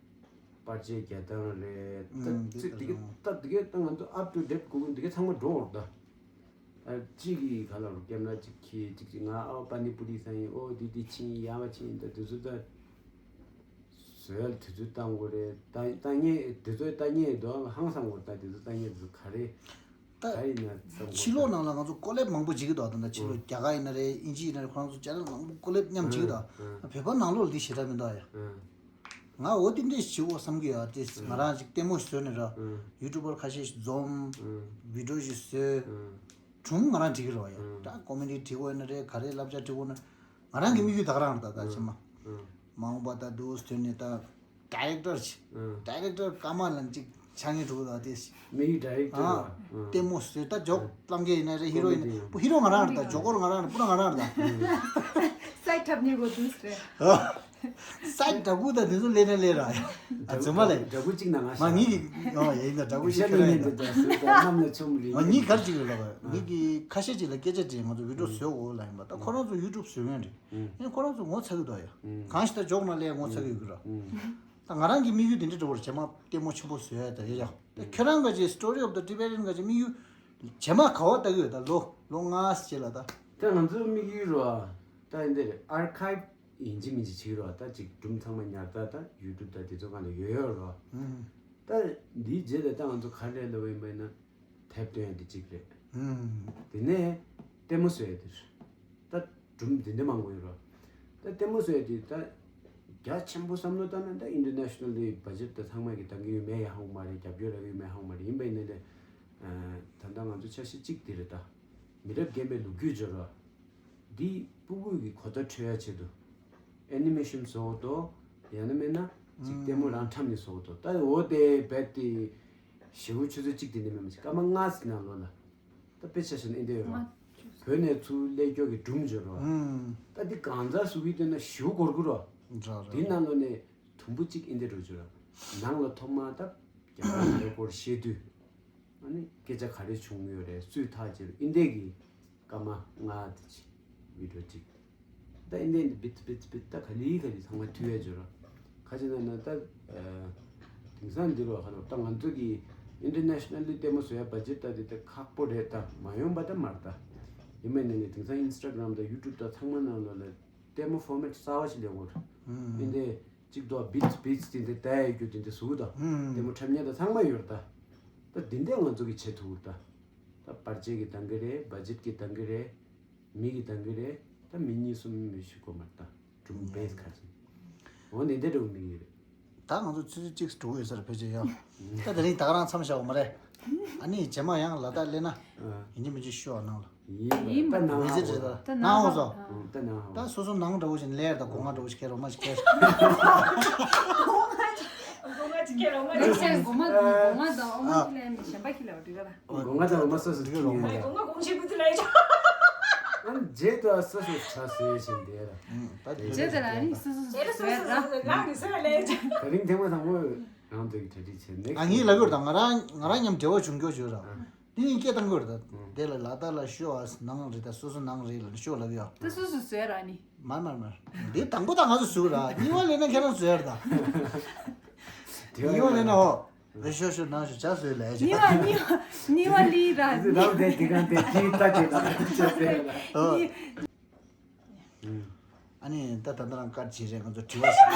པར་ཆས་རྒྱག་སྟངས་རེད། ད་ཨུམ། འདི་ཚོ་འདི་ག་ད་འདི་ག་ད་ང་ཚོ་ཨབ་ཊུ་ཌེ་ཊི་དགོས་ཀྱི་འདི་ག་ཚང་མ་འགྲོ་འོང་ད། ཨ་གཅིག་གིས་ག་ལ་རུ་ཀེམ་ར་གཅིག་ཁྱེར། གཅིག་གིས་ང་ཨོ་པ་ནི་པུ་རི་ཟ་ཡིན། ཨོ་འདི་འདི་ཕྱིན། ཡ་མ་ཕྱིན། ད་དེ་ཚོ་ད་བཟོས་ལ་དེ་ཚོ་བཏང་དགོས་རེད། ད་ལྟ་ངས་དེ་ཚོ་ལྟ་ངས་དོ་ཧང་སང་དགོས། ད་དེ་ཚོ་ལྟ་ངས་དེ་ཚོ་ག་རེ་ད་ག་ཡིན་ན་བསམ་དགོས། ཕྱི་ལོགས་ནང་ལ་ང་ཚོ་ཀོ་ལེབ་མང་པོ་བྱེད་ཀྱི་འདུག་ད་ལྟ་ཕྱི་ལོགས་ཨོ་རྒྱ་གར་ཡིན་ན་རེད། དབྱིན་ཇི་ཡིན་ན་རེད། ཁོ་རང་ཚོ་ཅེ་ནལ་མང་པོ་ཀོ་ལེབ་མཉམ་བྱེད་ཀྱི་འདུག་ཨ་ཨ་བོད་པ་ནང་ལོགས་ལ་འདི་ཞེ་དྲག་མི་འདུག་ཡ། ཨ་ང་འོ་དེ་འདྲས་བྱེད་དགོས་བསམ་གྱི་ཡོད། དེ་ང་རང་ཅིག་ལྟད་མོ་བཟོས་ནས་ར། ཡུ་ཊུབ་པར་ཁ་ཤས་ཤིག་འཛོམས། ཝི་ཌི་ཡོ་ཞིག་བཟོས། སྒྲུང་ང་རང་བྲིས་ཀྱི་རོ་ཡ། ད་ཀོ་མེ་ཌི་བྲིས་དགོས་ན་རེད། ག་རེ་བསླབ་བྱ་བྲིས་དགོས་ན། ང་རང་གི་དམིགས་ཡུལ་ད་ག་རང་རེད། ད་ད་ཕྱི་མ་མ་འོངས་པ་ད་འདུག་སེ་ཐོན་ནས་ད་ཌའི་རེག་ཊར་ཆེ། ཌའི་རེག་ཊར་སྐར་མ་ལ་ཅིག་ཆ་ངེས་འགྲོ་གི་ད་དེ། དམིགས་ཡུལ་ཌའི་རེག་ཊར་ཨ་རེད་བ། ལྟད་མོ་བཟོས། ད་ཇོག་གཏམ་སྐད་ཡིན་ན་རེད། ཧི་རོ་ཡིན་ན། པུ་ཧི་རོ་ང་རང་རེད། ད་ཇོ་ཀོར་ང་རང་རེད། སྤུ་ན་ང་རང་རེད་ད། སའི་ཁྲབ་ཉེ་གོ་དུས་རེད། སའི་འདྲ་སྐུ་དང་དེ་ཚོ་ལས་ན་ལས་ར། ཨ་ཚོད་མ་ལས། འདྲ་སྐུ་གཅིག་ན་ང་མ་ངེད་ཀྱི་ཨོ་ཡ་ཡིན་ད། འདྲ་སྐུ་ཤ་ཤ་ཁ་ལ་ཡིན་ད། ད་སུ་ད་གནམ་ལ་ཆུམ་རེད། མ་ངེད་གར་གཅིག་ཡོད་ལ་བ། ངེད་ཀྱི་ཁ་ཤས་གཅིག་ལ་སྐད་ཆ་དྲིས། ང་ཚོ་ཝི་ཌི་ཡོ་བཟོས་འོ་ལ་ཡིན་པ། ད་ཁོ་རང་ཚོ་ཡུ་ཊུབ་བཟོས་མཁན་རེད། ཨེ་ཁོ་རང་ཚོ་ངོ་ཚ་གི་འདུག་ཡ། གང་ཞིག་ད་ཇོག་ན་ལས་ངོ་ཚ་གི་ཡོད་གི་ར། ད་ང་རང་གི་དམིགས་ཡུལ་དེ་འདྲ་འགྲོ་བར་རྗེས་མ་ལྟད་མོ་ཆེན་པོ་བཟོས་ཡ་ད་ཡ་ཡ། ད་ཁྱོད་རང་ག་ཅིག་Story of the Tibetan ག་ཅིག་དམིགས་ཡུལ་རྗེས་མ་ག་བ་ལྟ་གི་ཡོད། ད་ལོ་ལོ་ལྔ་རྗེས་ལ་ད། ད་ང་ཚོའི་དམིགས་ཡུལ་རོ། ད་འདི་རེད། ཨར་ཁའིབ་ཡིན་གཅིག་མིན་གཅིག་བྱེད་ཀྱི་རོ། ད་ཅིག་སྒྲུང་ཚང་མ་ཉར་ད་ད་ཡུ་ཊུབ་ད་དེ་ཚོ་སྒང་ལ་ཡོད་ཡོད་རོ། ཨུམ། ད་འདིའི་རྗེས་ལ་ད་ང་ཚོ་ག་རེ་ལབ་ཡིན་པ་ཡིན་ན། དེབ་སྟོན་ཡ་འདི་གཅིག་རེད། ཨུམ། དེ་ནས་ལྟད་མོ་བཟོ་ཡ་འདི་རེད། ད་སྒྲུང་འདི་འདྲ་མང་པོ་ཡོད་རོ། ད་ལྟད་མོ་བཟོ་ཡ་འདི་ད་རྒྱ་ཆེན་པོ་བསམ་བློ་བཏང་ན་ད་ཨིན་ཊར་ནེ་ཤ་ནལ་ལི་བ་ཇེཊ་ད་ཚང་མ་གི་འདང་གི་ཡོད་མེད་ཡ་ཧ་གོ་མ་རེད། རྒྱབ་སྐྱོར་རག་གི་ཡོད་མེད་ཧ་གོ་མ་རེད། ཡིན་པ་ཡིན་ན་ལས། ད་ལྟ་ང་ཚོ་འཆར་གཞི་གཅིག་འདི་རེད་ད། མི་རབས་རྒན་པའི་ལོ་རྒྱུས་སྦྱོར་བ། འདི་ཕྲུ་གུ་གི་གོ་བརྡ་འཕྲོད་ཡ་ཆེད་དུ། ཨེ་ནི་མེ་ཤན་བཟོ་དོ། ཡང་ན་མེད་ན་ཅིག་ལྟད་མོ་རང་འཁྲབ་ནས་བཟོ་དོ། ད་འོ་དེ་རྦད་དེ་ཞེ་པོ་ཆུ་ཚོད་གཅིག་དེ་འདྲ་མེད་མ་ཅིག་སྐར་མ་ལྔ་ཟིན་ན་ལོ་ལ། ད་དཔེ་ཆ་བཞག་ན་ཨེ་འདྲ་ཡོད་རོ། བོད་ནས་ཚུར་སླེབས་མགྱོགས་ཀྱི་སྒྲུང་སྦྱོར་བ། ད་འདི་གང་ཟག་སུ་གིས་བལྟས་ན་ཞེ་པོ་འགོར་གི་རོ། འདྲ་རེད། དེ་ནང་ལོ་ནས་དུམ་བུ་གཅིག་ཨེ་འདྲ་འགྲོ་རྒྱུ་རོ། ནང་ལ་ཐོག་མ་ད་རྒྱ་གར་ལ་སྐོར་བཤད་དུས། ཨ་ནི་སྐད་ཆ་ག་རེ་བྱུང་ཡོད་རེད། སུས་ཐག་བཅད་རེད། ཨིན་དེ་གི་སྐར་མ་ལྔ་དེ་ཅིག་བི་ཌི་ཡོ་གཅིག་ད་ཨིན་དེ་འདི་བིད་བིད་བིད་ད་ག་ལི་ག་ལི་ཚང་མ་མཐུད་ཡ་བྱོས་ར། ཁ་ཅིག་ན་ན་ད་དེང་སང་འདི་རུ་ཧ་རོ། ད་ང་ཚོ་གི་ཨིན་ཊར་ནེ་ཤ་ནལ་ལི་ལྟད་མོ་བཟོ་ཡ་བ་ཇེཊ་ད་འདི་ད་ཁག་པོ་རེད། ད་མ་ཡོང་པ་ད་མ་རེད་ད། ཡིན་མིན་ནས་ནི་དེང་སང་ཨིན་སི་ཊ་གྷ་རམ་ད་ཡུ་ཊུབ་ད་ཚང་མ་ནང་ལོ་ལ། ལྟད་མོ་ཕོར་མེཊ་གསར་བ་ཞིག་ལེན་དགོས་རེད། ཨིན་དེ་གཅིག་ཏོ་བིད་བིད་དེ་འདྲ་ལྟ་ཡ་རྒྱུ་དེ་འདྲ་བཟོ་གི་འདུག་ལྟད་མོ་འཁྲབ་མཁན་དང་ཚང་མ་ཡོད་རེད་ད། ད་དེ་འདྲས་ང་ཚོ་གི་བྱེད་ཐུབ་རེད་ད། ད་པར་ཆས་ཀྱི་འདང་གི་རེད། བ་ཇེཊ་ཀྱི་འདང་གི་རེད། མི་གི་འདང་གི་རེད། ད་མི་གཉིས་གསུམ་མི་ཞིག་དགོས་མ་རེད་ད། སྒྲུང་བེ་སི་ཁ་ཤས། འོ་འདི་འདྲས་འགྲོ་གི་མི་གི་རེད། ད་ང་ཚོ་ཆུ་ཚོད་གཅིག་འགྲོ་གི་ཡོད་ས་རེད། ཕལ་ཆེར་ཡང་། ད་དེ་རིང་ད་ག་རང་མཚམས་བཞག་པ་མ་རེད། ཨ་ནི་རྗེས་མ་ཡང་ལ་དྭགས་སླེབས་ན། ཡིན་གཅིག་མིན་གཅིག་ཤོ་ཨ་ནང་ལ། ཡིན་པ་ད་ནང་ཧ་གོ། ད་ནང་ཧ་གོ་སོང་། ད་ནང་ཧ་གོ། ད་སོ་སོ་ནང་འདྲ་བོ་ཞིག་ལས་ད་སྒོ་ང་འདྲ་བོ་ཞིག་ཁྱེར་རོགས་མ་ཞིག་ཁྱེར། སྒོ་ང་ཅིག་ཁྱེར་རོགས་མ་ཞིག་ཁྱེར། སྒོ་ང་སྒོ་ང་དང་ཨོ་མ་ཅིག་ལས་ནི་གཞན་པ་ཁྱེར་ལ་འགྲིག་ག་ད། སྒོ་ང་དང་ཨོ་མ་སོ་སོ་ཁྱེར་རོགས་མ། སྒོ་ང་དགོང་ཞིག་བུ་ཚོ་ལས་ཆོག་ཨ་ནི་རྗེས་དུ་སོ་སོ་ཆ་སོས་བཞིན་བསྡད་ར། ད་རྗེས་དུ་ལ་ནི་སོ་སོ་རྗེས་ལ་སོ་སོ་སོ་སོ་ང་གི་སོ་ལས་ཆོག་དེ་རིང་ཐེངས་མ་དང་པོ་རང་ཚོ་གི་གྲ་སྒྲིག་བྱས་ནས། ང་གཉིས་ལབ་ཡོད་ད། ང་རང་ང་རང་མཉམ་འབྲེལ་བ་བྱུང་མགྱོགས་བྱོས་ར། འདི་ནི་སྐད་བཏང་དགོས་རེད་ད། དེ་ལ་ལ་དྭགས་ལ་ཤོ་ཨ་ནང་རེད་ད། སོ་སོ་ནང་རེད་ལ་ཤོ་ལབ་ཡོད། ད་སོ་སོ་བཟོས་ར་ནི། མར་མར་མར། འདི་དང་པོ་ད་ང་ཚོ་བཟོས་ར། གཉིས་པ་ལས་ན་ཁྱེད་རང་བཟོས་ར་ད། གཉིས་པ་ལས་ན་ཧོ། རེ་ཤོ་ཤོ་ནང་ཤོ་ཇ་བཟོས་ལས་ཇ། གཉིས་པ་གཉིས་པ་གཉིས་པ་ལི་ར། རང་དེ་དེ་གང་དེ་ཅི་ལྟ་དེ་ལ་ཅི་ཟེར་ར། ཨོ། གཉིས། ཨ་ནི་ད་ད་ལྟ་རང་བཀའ་བྱེད་རེད། ང་ཚོ་དྲི་བ་ཞིག་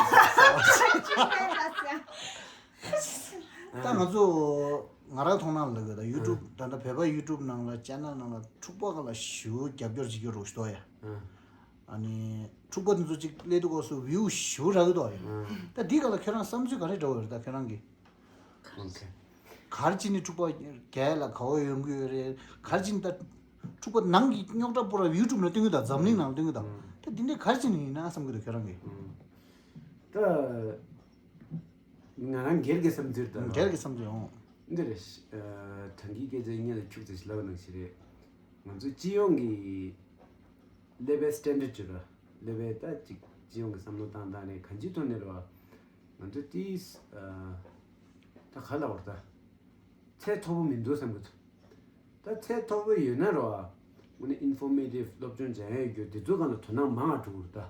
ཞིག་ཞིག་ཞིག་ཞིག་ཞིག་ཞིག་ཞིག་ཞིག་ཞིག་། ད་ང་ཚོ་ང་རང་མཐོང་སྣང་ལ་གི་ད་ཡུ་ཊུབ་ད་ལྟ་བོད་པ་ཡུ་ཊུབ་ནང་ལ་ཅེ་ནལ་ནང་ལ་འཁྲུག་པ་ག་ལ་ཞེ་པོ་རྒྱབ་སྐྱོར་བྱེད་ཀྱི་རོགས་ཞུ་དོ་ཡ། ཨ་ནི་འཁྲུག་པ་དེ་ཚོ་ཅིག་སླེབས་དུས་སྐབས་སུ་བིའུ་ཞེ་པོ་རག་གི་འདུག་ཡ། ད་འདི་ག་ལ་ཁྱོད་རང་བསམ་ཚུལ་ག་རེ་འདྲ་བོ་ཡོད་རེད་ད་ཁྱོད་རང་གི། ག་རེ་བྱས་ནས་འཁྲུག་པ་རྒྱག་ཡ་ལ་དགའ་བོ་ཡོང་གི་ཡོད་རེད། ག་རེ་བྱས་ནས་ད་འཁྲུག་པ་ནང་གི་རྙོག་དྲ་པོ་ར་ཡུ་ཊུབ་ནང་སྟོན་གི་འདུག་འཛམ་གླིང་ནང་སྟོན་གི་འདུག་ད་འདི་འདྲའི་ག་རེ་བྱས་ནས་ཡིན་ན་བསམ་གི་འདུག་ཁྱོད་རང་གིས། ད་ང་རང་སྒེར་གྱི་བསམ་ཚུལ་དང་། སྒེར་གྱི་བསམ་ཚུལ་འོང་། འདི་རེད། ཨ་དྲང་གི་སྐད་ཆ་སྙན་ལ་འཁྱུག་ཙམ་ཞིག་ལབ་ནང་བཞིན་རེད། ང་ཚོ་སྤྱི་ཡོངས་ཀྱི་ཀླད་པའི་སི་ཊན་ཌར་ཌི་བྱོས་ར། ཀླད་པའི་ད་ཅིག་སྤྱི་ཡོངས་ཀྱི་བསམ་བློ་བཏང་སྟངས་ནས་གང་ཅིའི་ཐོག་ནས་རེད་བ། ང་ཚོ་ཏིས་ཨ་ད་ག་ལབ་དགོས་རེད་ད། ཚད་མཐོ་པོ་མི་འདུག་བསམ་གི་འདུག་ད་ཚད་མཐོ་པོ་ཡོད་ན་རེད་བ། དངོས་གནས་ཨིན་ཕོར་མེ་ཊིབ་སློབ་སྦྱོང་སྦྱང་ཡས་ཡོད་རྒྱུ་དེ་ཚོ་སྒང་ལ་དོ་སྣང་མང་བ་འགྲོ་གི་རེད་ད།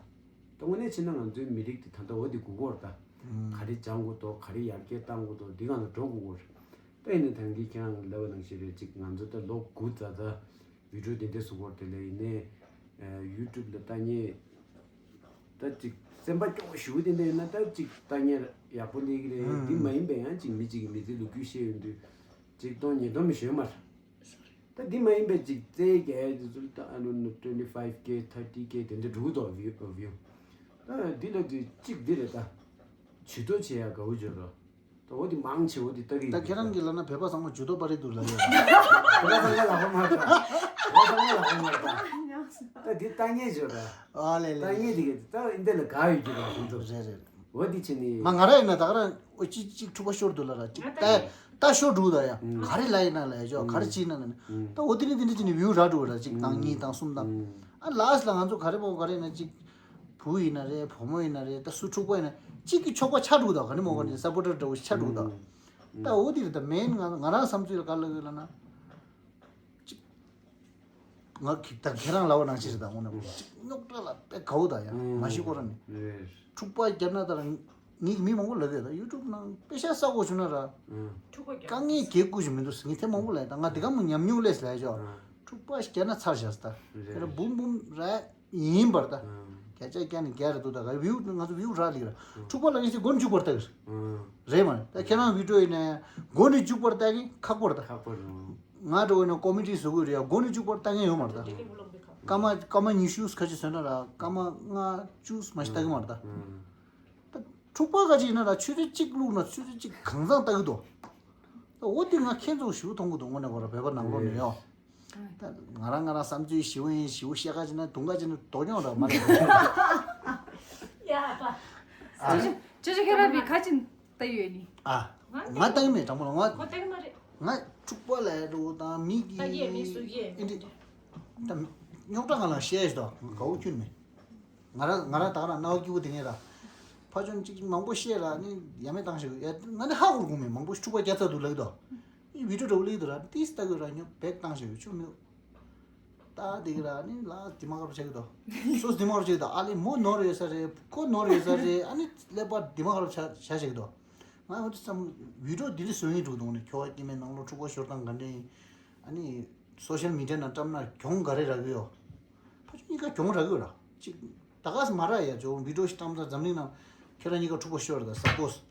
ད་དངོས་གནས་བྱས་ན་ང་ཚོའི་མི་རིགས་དེ་ད་ལྟ་འོ་དེ་སྒུག་གི་ཡོད་རེད་ད། ག་རེ་སྦྱང་དགོས་འདུག་ག་རེ་ཡར་རྒྱས་གཏང་དགོས་འདུག་འདི་སྒང་ལ་འགྲོ་དགོས་ཀྱི་ཡོད་རེད། ད་ཡིན་ནའི་ད་གིན་ཁྱེད་རང་གིས་ལབ་པ་ནང་བཞིན་རེད། ཅིག་ང་ཚོ་ད་ལོ་དགུ་ཙམ་ཙམ་བི་ཌིའོ་དེ་འདྲ་བཟོ་གི་ཡོད་རེད། དེ་ལས་ཡིན་ནའི་ཡུ་ཊུབ་ལ་ལྟ་མཁན་ད་ཅིག་སེམས་པ་སྐྱོ་པོ་ཞེ་པོ་དེ་འདྲ་ཡོད་ན་ད་ཅིག་ལྟ་མཁན་ཡག་པོ་སླེབས་ཀྱི་རེད། འདི་མ་ཡིན་པའི་ཡང་ཅིག་མི་གཅིག་གིས་མི་ཚེའི་ལོ་རྒྱུས་བཤད་ཡོང་དུས་ཆིག་སྟོང་ཉིས་སྟོང་མི་ཞོན་མར། ད་འདི་མ་ཡིན་པའི་ཅིག་རྩེད་རྒྱག་ཡ་དེ་ཚོ་ད་ཨ་ནུ་ནུ་ཊུ་ཝེན་ཊི་ཕའིབ་ཀེ་ཐར་ཊི་ཀེ་དེ་འདྲ་འགྲོ་གི་འདུག་བིའུ་བིའུ། ད་འདི་ལ་དུས་གཅིག་འདི་རེད་ད། ཇུས་གཏོགས་བྱེད་ཡ་དགའ་བོ་བྱོས་རོགས། ད་འོ་དེ་མང་ཆེ་འོ་དེ་ལྟ་གི་ད་ཡོད་ཁྱེད་རང་གིས་ལབ་ན་བོད་པ་ཚང་མ་ཇུས་གཏོགས་པ་རེད་འདུག་ལབ་ཡོད། བོད་པ་ཚང་མ་ལབ་པ་མ་རེད་ད། བོད་པ་ཚང་མ་ལབ་པ་མ་རེད་ད། ད་འདི་ལྟ་མཁན་བྱོས་ར། ཨ་ལེ་ལེ། ལྟ་མཁན་དེ་གིས་ད་འདི་ལ་དགའ་ཡོད་ཀྱི་རེད་ཁོང་ཚོ། རེད་རེད། འོ་དེ་བྱས་ནས། མ་ང་རང་ཡིན་ན་ད་ག་རང་འོ་ཅིག་ཅིག་འཁྲུག་པ་ཤོར་འདུག་ལ་ར་ཅིག་ད་ད་ཤོར་འགྲོ་ད་ཡ། ག་རེ་ལབ་ཡིན་ན་ལབ་ཡ་ཅོ་ག་རེ་བྱས་ན་ལབ་ནས་ད་འོ་དེ་ནས་དེ་འདྲ་བྱས་ནས་བིའུ་རག་འགྲོ་ར་ཅིག་བཏང་གཉིས་བཏང་གསུམ་བཏང་། ཨ་ལཱསི་ལ་ང་ཚོ་ག་རེ་མོ་ག་རེ་ཡིན་ན་ཅིག་བུ་ཡིན་ན་རེད། བུ་མོ་ཡིན་ན་རེད། ད་སུ་འཁྲུག་པ་ཡིན་ན་གཅིག་གི་ཕྱོགས་པ་ཆགས་འགྲོ་ད། ག་ནས་མོ་ག་ནས་སབ་པོར་ཊར་འདྲ་བོ་ཆགས་འགྲོ་ད། ད་འོ་དེ་རེད། ད་མེན་ང་ང་རང་བསམ་ཚུལ་ལ་ག་ལབ་ཡོད་ལབ་ན། ཅིག་ང་གི་ད་ཁྱེད་རང་ལབ་པ་ནང་བཞིན་རེད། ད་དངོས་གནས་ཅིག་རྙོག་དྲ་ལ་དཔེ་དགའ་བོ་ད་ཡ་མ་གཞི་ཁོ་རང་ནས་འཁྲུག་པ་བརྒྱབ་ན་ད་ངས་མི་མང་པོ་ལབ་ཡོད། ད་ཡུ་ཊུབ་ནང་དཔེ་ཤག་ས་གོ་བྱུང་ན་ར་དཀའ་ངལ་གྱེས་དགོས་ཞིག་མི་འདུག་ངས་དེ་མང་པོ་ལབ་ཡ། ད་ང་དེ་ག་མོ་ཉམས་མྱོང་ལས་ལབ་ཡ་ཅོ་འཁྲུག་པ་བརྒྱབ་ན་ཚར་བཞག་ད་ཁྱེད་རང་བུམ་བུམ་ར། ཡིན་པར་ད། བརྒྱ་ཆ་བརྒྱ་ནས་བརྒྱ་རེད་འདུག་ད་ག་བིའུ་ང་ཚོ་བིའུ་རག་ལེགས་ར། འཁྲུག་པ་ལ་ཡིན་ཚེ་མགོ་ནས་མཇུག་བར་ལྟ་གི་རེད། རེད་མ་རེད། ད་ཁྱེད་རང་བི་ཌིའོ་ཡིན་ན་མགོ་ནས་མཇུག་བར་ལྟ་གི་ཁག་པོ་རེད་ད། ཁག་པོ་རེད། ང་འགྲོ་བས་ན་ཀོ་མེ་ཌི་བཟོ་གི་རེད་ཡ། མགོ་ནས་མཇུག་བར་ལྟ་མཁན་ཡོད་མ་རེད་ད། སྐར་མ་སྐར་མ་ཉི་ཤུ་ཁ་ཅིག་བཟོས་ན་ར་སྐར་མ་ལྔ་བཅུ་མ་ཞིག་ལྟ་གི་མ་རེད་ད། ད་འཁྲུག་པ་ཁ་ཅིག་ཡིན་ན་ར་ཆུ་ཚོད་གཅིག་བླུགས་ན་ཆུ་ཚོད་གཅིག་གང་ཚང་ལྟ་གི་འདུག་ད་འོ་དེ་ང་ཁྱེད་ཚོ་ཞུ་མཐོང་གི་འདུག་དངོས་གནས་ཁོ་ར་བོད་པ་ནང་ལོགས་ནས་ཡོ། ད་ང་རང་ང་རང་བསམ་ཚུལ་ཞིའུ་ཡིན་ཞིའུ་བཤད་ཁ་ཅིག་ན་དུང་ཁ་ཅིག་ན་དོག་ཉོག་ར་མ་རེད། ཡ་པ། ཅོ་ཅོ་ཅོ་ཁྱེད་རང་བི་ཁ་ཅིག་ལྟ་ཡོད་ནི། ཨ། ང་ལྟ་གི་མེད་དྲང་པོ་ལ་ང་། ཁོ་ལྟ་གི་མ་རེད། ང་འཁྲུག་པ་ལ་འགྲོ་དང་མི་གི་ལྟ་གི་མི་སུ་གི་ཨེ་འདྲ། ད་རྙོག་དྲ་ང་ལ་བཤད་ཞིག་དང་དགའ་བོ་ཁྱོན་མེད། ང་རང་ང་རང་ད་ག་རང་རྣ་བ་སྐྱིད་པོ་དེ་ངས་ར། ཕ་ཆུང་ཅིག་མང་པོ་བཤད་ར་ནི་ཡ་མེད་བཏང་ཞིག་ཡ་ང་ནི་ཧ་གོ་གོ་མེད་མང་པོ་འཁྲུག་པ་རྒྱག་ཚར་འདུག་ལབ་ཀྱི་འདུག་ཨི་བི་ཌིའོ་འདྲ་བོ་ལེགས་འདུག་ར་ཏིས་ལྟ་དགོས་ར་ཉོ་བེག་བཏང་ཞིག་ཆུ་མི། ད་དེ་གི་ར་ནི་ལ་དེ་མ་ཁར་བྱ་གི་དོ། སོ་དེ་མ་ཁར་བྱ་གི་དོ། ཨ་ལེ་མོ་ནོར་ཡོད་ས་རེད། ཁོ་ནོར་ཡོད་ས་རེད། ཨ་ནི་ཀླད་པ་དེ་མ་ཁར་བྱ་བྱ་བྱ་གི་དོ། ང་འོ་དེ་ཙམ་བི་ཌིའོ་དེ་རིགས་བཟོ་ཡིན་འགྲོ་གི་འདུག་ནི་ཁྱོ་བ་སྐྱེ་དམན་ནང་ལོགས་འཁྲུག་པ་ཤོར་སྟངས་ག་འདྲ་ཡིན། ཨ་ནི་སོ་ཤལ་མི་ཌི་ཡ་ནང་བཀྲམ་ན་གྱོང་ག་རེ་རག་གི་ཡོད། ཕ་ཆུང་གཉིས་ཀ་གྱོང་རག་གི་ཡོད་ར། ཅིག་ད་ག་སེ་མ་རག་ཡ་ཅོ་བི་ཌིའོ་ཞིག་བཀྲམ་ད་འཛམ་གླིང་ནང་ཁྱེད་རང་གཉིས་ཀ་འཁྲུག་པ་ཤོར་ད་སཔ་པོ་སི།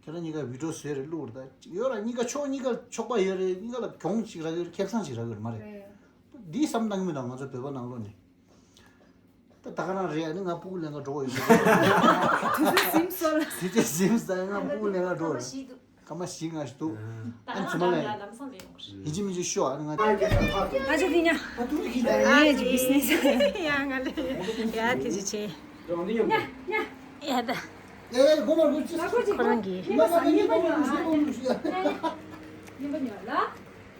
ཁྱེད་རང་གཉིས་ཀ་བི་ཌིའོ་བཟོས་རེད་བླུགས་རེད་ད་ཅིག་ཡོད་ར། གཉིས་ཀ་ཕྱོགས་གཉིས་ཀ་ཆོག་པ་ཡོད་རེད། གཉིས་ཀ་ལ་གྱོང་ཞིག་རག་གི་རེད། ཁེ་བཟང་ཞིག་རག་གི་རེད་མ་རེད། འདི་བསམ་བཏང་གི་མི་འདུག་ང་ཚོ་བོད་པ་ནང་ལོགས་ནས། ད་ད་ག་རང་རེད། ཨ་ནི་ང་སྤུ་གུ་ལེན་ག་འགྲོ་བ་ཡོད། དུས་ཚོད་ཟིན་སོང་ལ། དུས་ཚོད་ཟིན་སོང་། ང་སྤུ་གུ་ལེན་ག་འགྲོ་བ་ཡོད། སྐར་མ་བཞི་ལྔ་ཞིག་འདུག་ཨ་ནི་ཚུར་མ་ལེན། ཡིན་གཅིག་མིན་གཅིག་ཤོག་ཨ་ནི་ང་། ང་ཅག་དེ་ཉ། ཨ་ཡེ་ཇི་བི་སི་ནེ་སི། ཡ་ང་ལེ། ཡ་དེ་ཅི་ཆེ། ཡ་ད། ཁོ་རང་གི།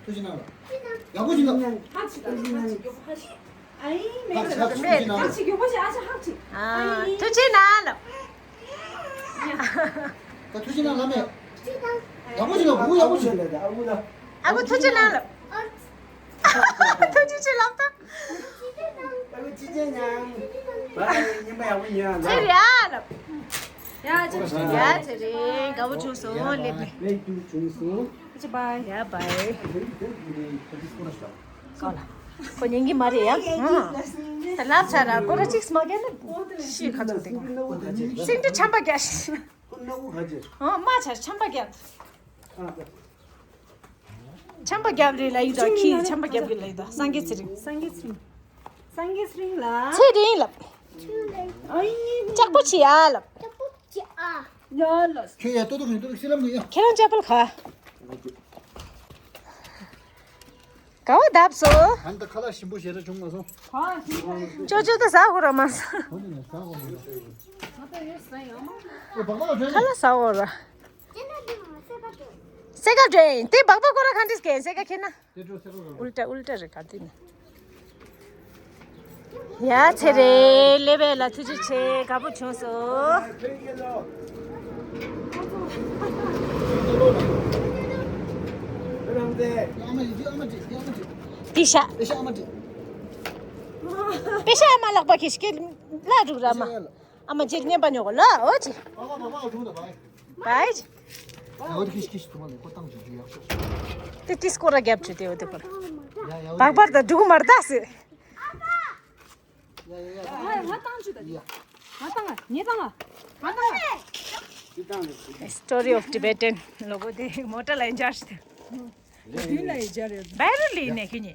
ཐུགས་རྗེ་གནང་། ཡག་པོ་ཞིག་ལ། ཧ་ཅི་ད་ཧ་ཅི་ཧ་ཅི་ཨ་ཡིན་མེད་ད། ཧ་ཅི་ཧ་ཅི་ཡོད་པ་ཞིག་ཨ་ཅག་ཧ་ཅི། ཨ་ཐུགས་རྗེ་གནང་ལགས། ད་ཐུགས་རྗེ་གནང་ལགས་མེད། ཡག་པོ་ཞིག་ལ་བུ་ཡག་པོ་ཞིག་ལ། ཨ་ཁུ་ཐུགས་རྗེ་གནང་ལགས། ཐུགས་རྗེ་ཆེ་ལགས་ད། ཨ་ཁུ་ཐུགས་རྗེ་གནང་། བ་ཉིན་པ་ཡག་པོ་ཉོས་ཨ། ཚེ་རིང་ཨ་ལགས། ཡ་ཚེ་རིང་། ཡ་ཚེ་རིང་། དགའ་བོ་བྱུང་སོང་། སླེབས་ནས། ལེགས་འདུག་བྱུང་སོང་། ཅི་བ། ཡ་བའི། ཀོ་ལ། ཁོ་ཉན་གི་མ་རེད་ཡ། ད་ལབ་ཚར་ར་སྐོར་ར་གཅིག་མ་རྒྱག་ན་ཤི་ཁ་ཚུགས་དེ། སེང་འབྲི་ཆམ་པ་རྒྱག་ཤི། ཨོ་མ་ཆར་ཆམ་པ་རྒྱག་ཆམ་པ་རྒྱབ་རེད་ལབ་ཡིན་ད། ཁྱི་ཆམ་པ་རྒྱབ་གི་ལབ་ཡིན་ད། སངས་རྒྱས་ཚེ་རིང་། སངས་རྒྱས་ཚེ་རིང་། སངས་རྒྱས་ཚེ་རིང་ལ། ཚེ་རིང་ལབ། ཨ་ཡིན། ལྕགས་པོ་ཆེ་ཡ་ལབ། ལྕགས་པོ་ཆེ་ཨ། ཡ་ལ། ཁྱོད་ཡ་ཏོ་ཏོ་གིན་ཏོ་ཏོ་ཤི་ལམ་གིན་ཡ། ཁྱེད་རང་ཅག་པོ་ལ་ཁ། ག་བ་བརྡབས་སོ། ཧན་ད་ཁ་ལག་ཞིམ་པོ་ཞེ་དྲག་བྱུང་མ་སོང་། ཅོ་ཅོ་ད་ཟ་གོ་ར་མ་ཟ། ཧོ་ནི་ཟ་གོ་མ་ཟ། ཨེ་བག་ལ་ཁ་ལག་ཟ་གོ་ར། སེ་ཀ་འདྲེན་དེ་སྦག་སྦག་གོ་ར་ག་འདྲས་ཀན་སེ་ཀ་ཁྱེར་ན། དེ་འགྲོ་སེ་ཀ་འགྲོ། ཨུལ་ཏྲ་ཨུལ་ཏྲ་རེད་ག་དེ་ནི། ཡ་ཚེ་རེ་ལེ་བེ་ལ་ཐུགས་རྗེ་ཆེ། དགའ་པོ་བྱུང་སོང་། དེ་ཤ། པེ་ཤ་ཨ་མ་ལག་པ་ཁེ་ཤི་ལ་འགྲུག་ར་མ། ཨ་མ་ཅིག་ཉན་པ་ཉོ་གོ་ལ་ཨོ་ཅི། བའི། ཨོ་ཁེ་ཤི་ཁེ་ཤི་དུ་མ་ལེ་ཁོ་ཏང་ཅིག་ཡག་ཤོས། དེ་ཏི་སྐོར་ར་རྒྱབ་ཆུ་དེ་འོ་དེ་ཁོ། ཡ་ཡ། བག་པར་དང་འགྲུག་མར་ད་སི། ཡ་ཡ་ཡ། ང་ང་ཏང་ཅུ་ད་ཡ། ང་ཏང་ང་ངེ་ཏང་ང་ང་ཏང་ང་། Story of Tibetan logo དེ་མོ་ཊ་ལ་ཡིན་ཅར་ཞིག་དེ། དུས་ལ་ཡི་ཇ་རེད། བའི་རུ་ལི་ནས་ཁྱི་ཉི།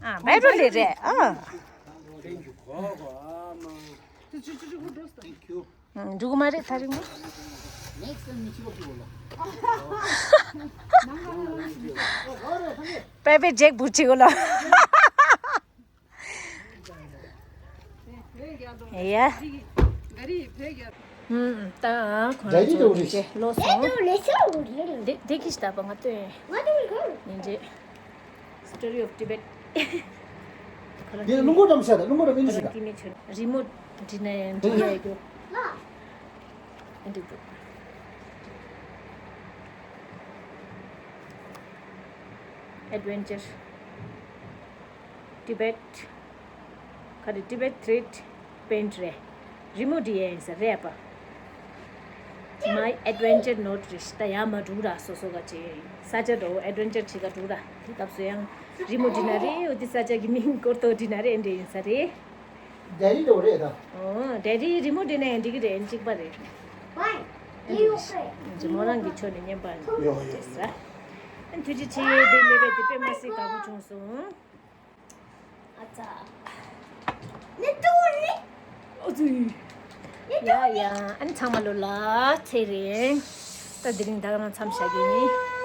ཨ་བའི་རུ་ལི་རེད་ཨ། Thank you. འགྲུག་མ་རེད་ད་རིང་མོ། པའི་པའི་ཇེག་བུ་ཅིག་ལ། ཡ། ད་ཁོ་རང་ཚོ་ལོ་སོང་། དེ་དེ་ཁྱི་ཞིག་ད་པ་ང་ལྟོས་ཡིན་རྗེས། Story of Tibet ཁོ་རང་དེ་ལུང་གོ་འགྲམ་ཤ་ད་ལུང་གོ་འགྲམ་ཨིན་ཤ་ད། རི་མོ་འབྲི་ན་ཡང་འབྲི་ཡ་ཡོད། འདི་འདུག Adventure Tibet ག་རེ། Tibet thread paint རེད། རི་མོ་འབྲི་ཡས་ཡིན་ས་རེད་པ། My adventure note རེད་ཤི་ད་ཡ་མ་འགྲུག་ར་སོ་སོ་ག་ཅེ་ས་ཆ་འགྲོ་adventure བྱེད་ག་འགྲུག་ར་དེ་སྐབས་སུ་ཡང་རི་མོ་འབྲི་ན་རེད་འོ་དེ་ས་ཆ་གི་མིང་སྐོར་ཐོག་འབྲི་ན་རེད་འདྲ་ཡིན་ས་རེད། ཌེ་རི་འགྲོ་རེད་ད། ཨོ་ཌེ་རི་རི་མོ་འབྲི་ན་ཡང་འགྲིག་གི་རེད་གཅིག་པ་རེད། འདི་མོ་རང་གི་ཕྱོགས་ནས་བརྙན་པར་ཡོ་ཡོ་བྱས་ས། ཨ་ཐུགས་རྗེ་ཆེ་དེ་ལས་པའི་དེ་དཔེ་མ་སྲིད་དགའ་པོ་བྱུང་སོང་། ཨ་ཙ། ཨོ་ཙི། ཡ་ཡ་ཨ་ནི་ཚང་མ་ལོ་ལ་ཚེ་རིང་། ད་དེ་རིང་ད་ག་རང་མཚམས་བཞག་གི་ཡིན།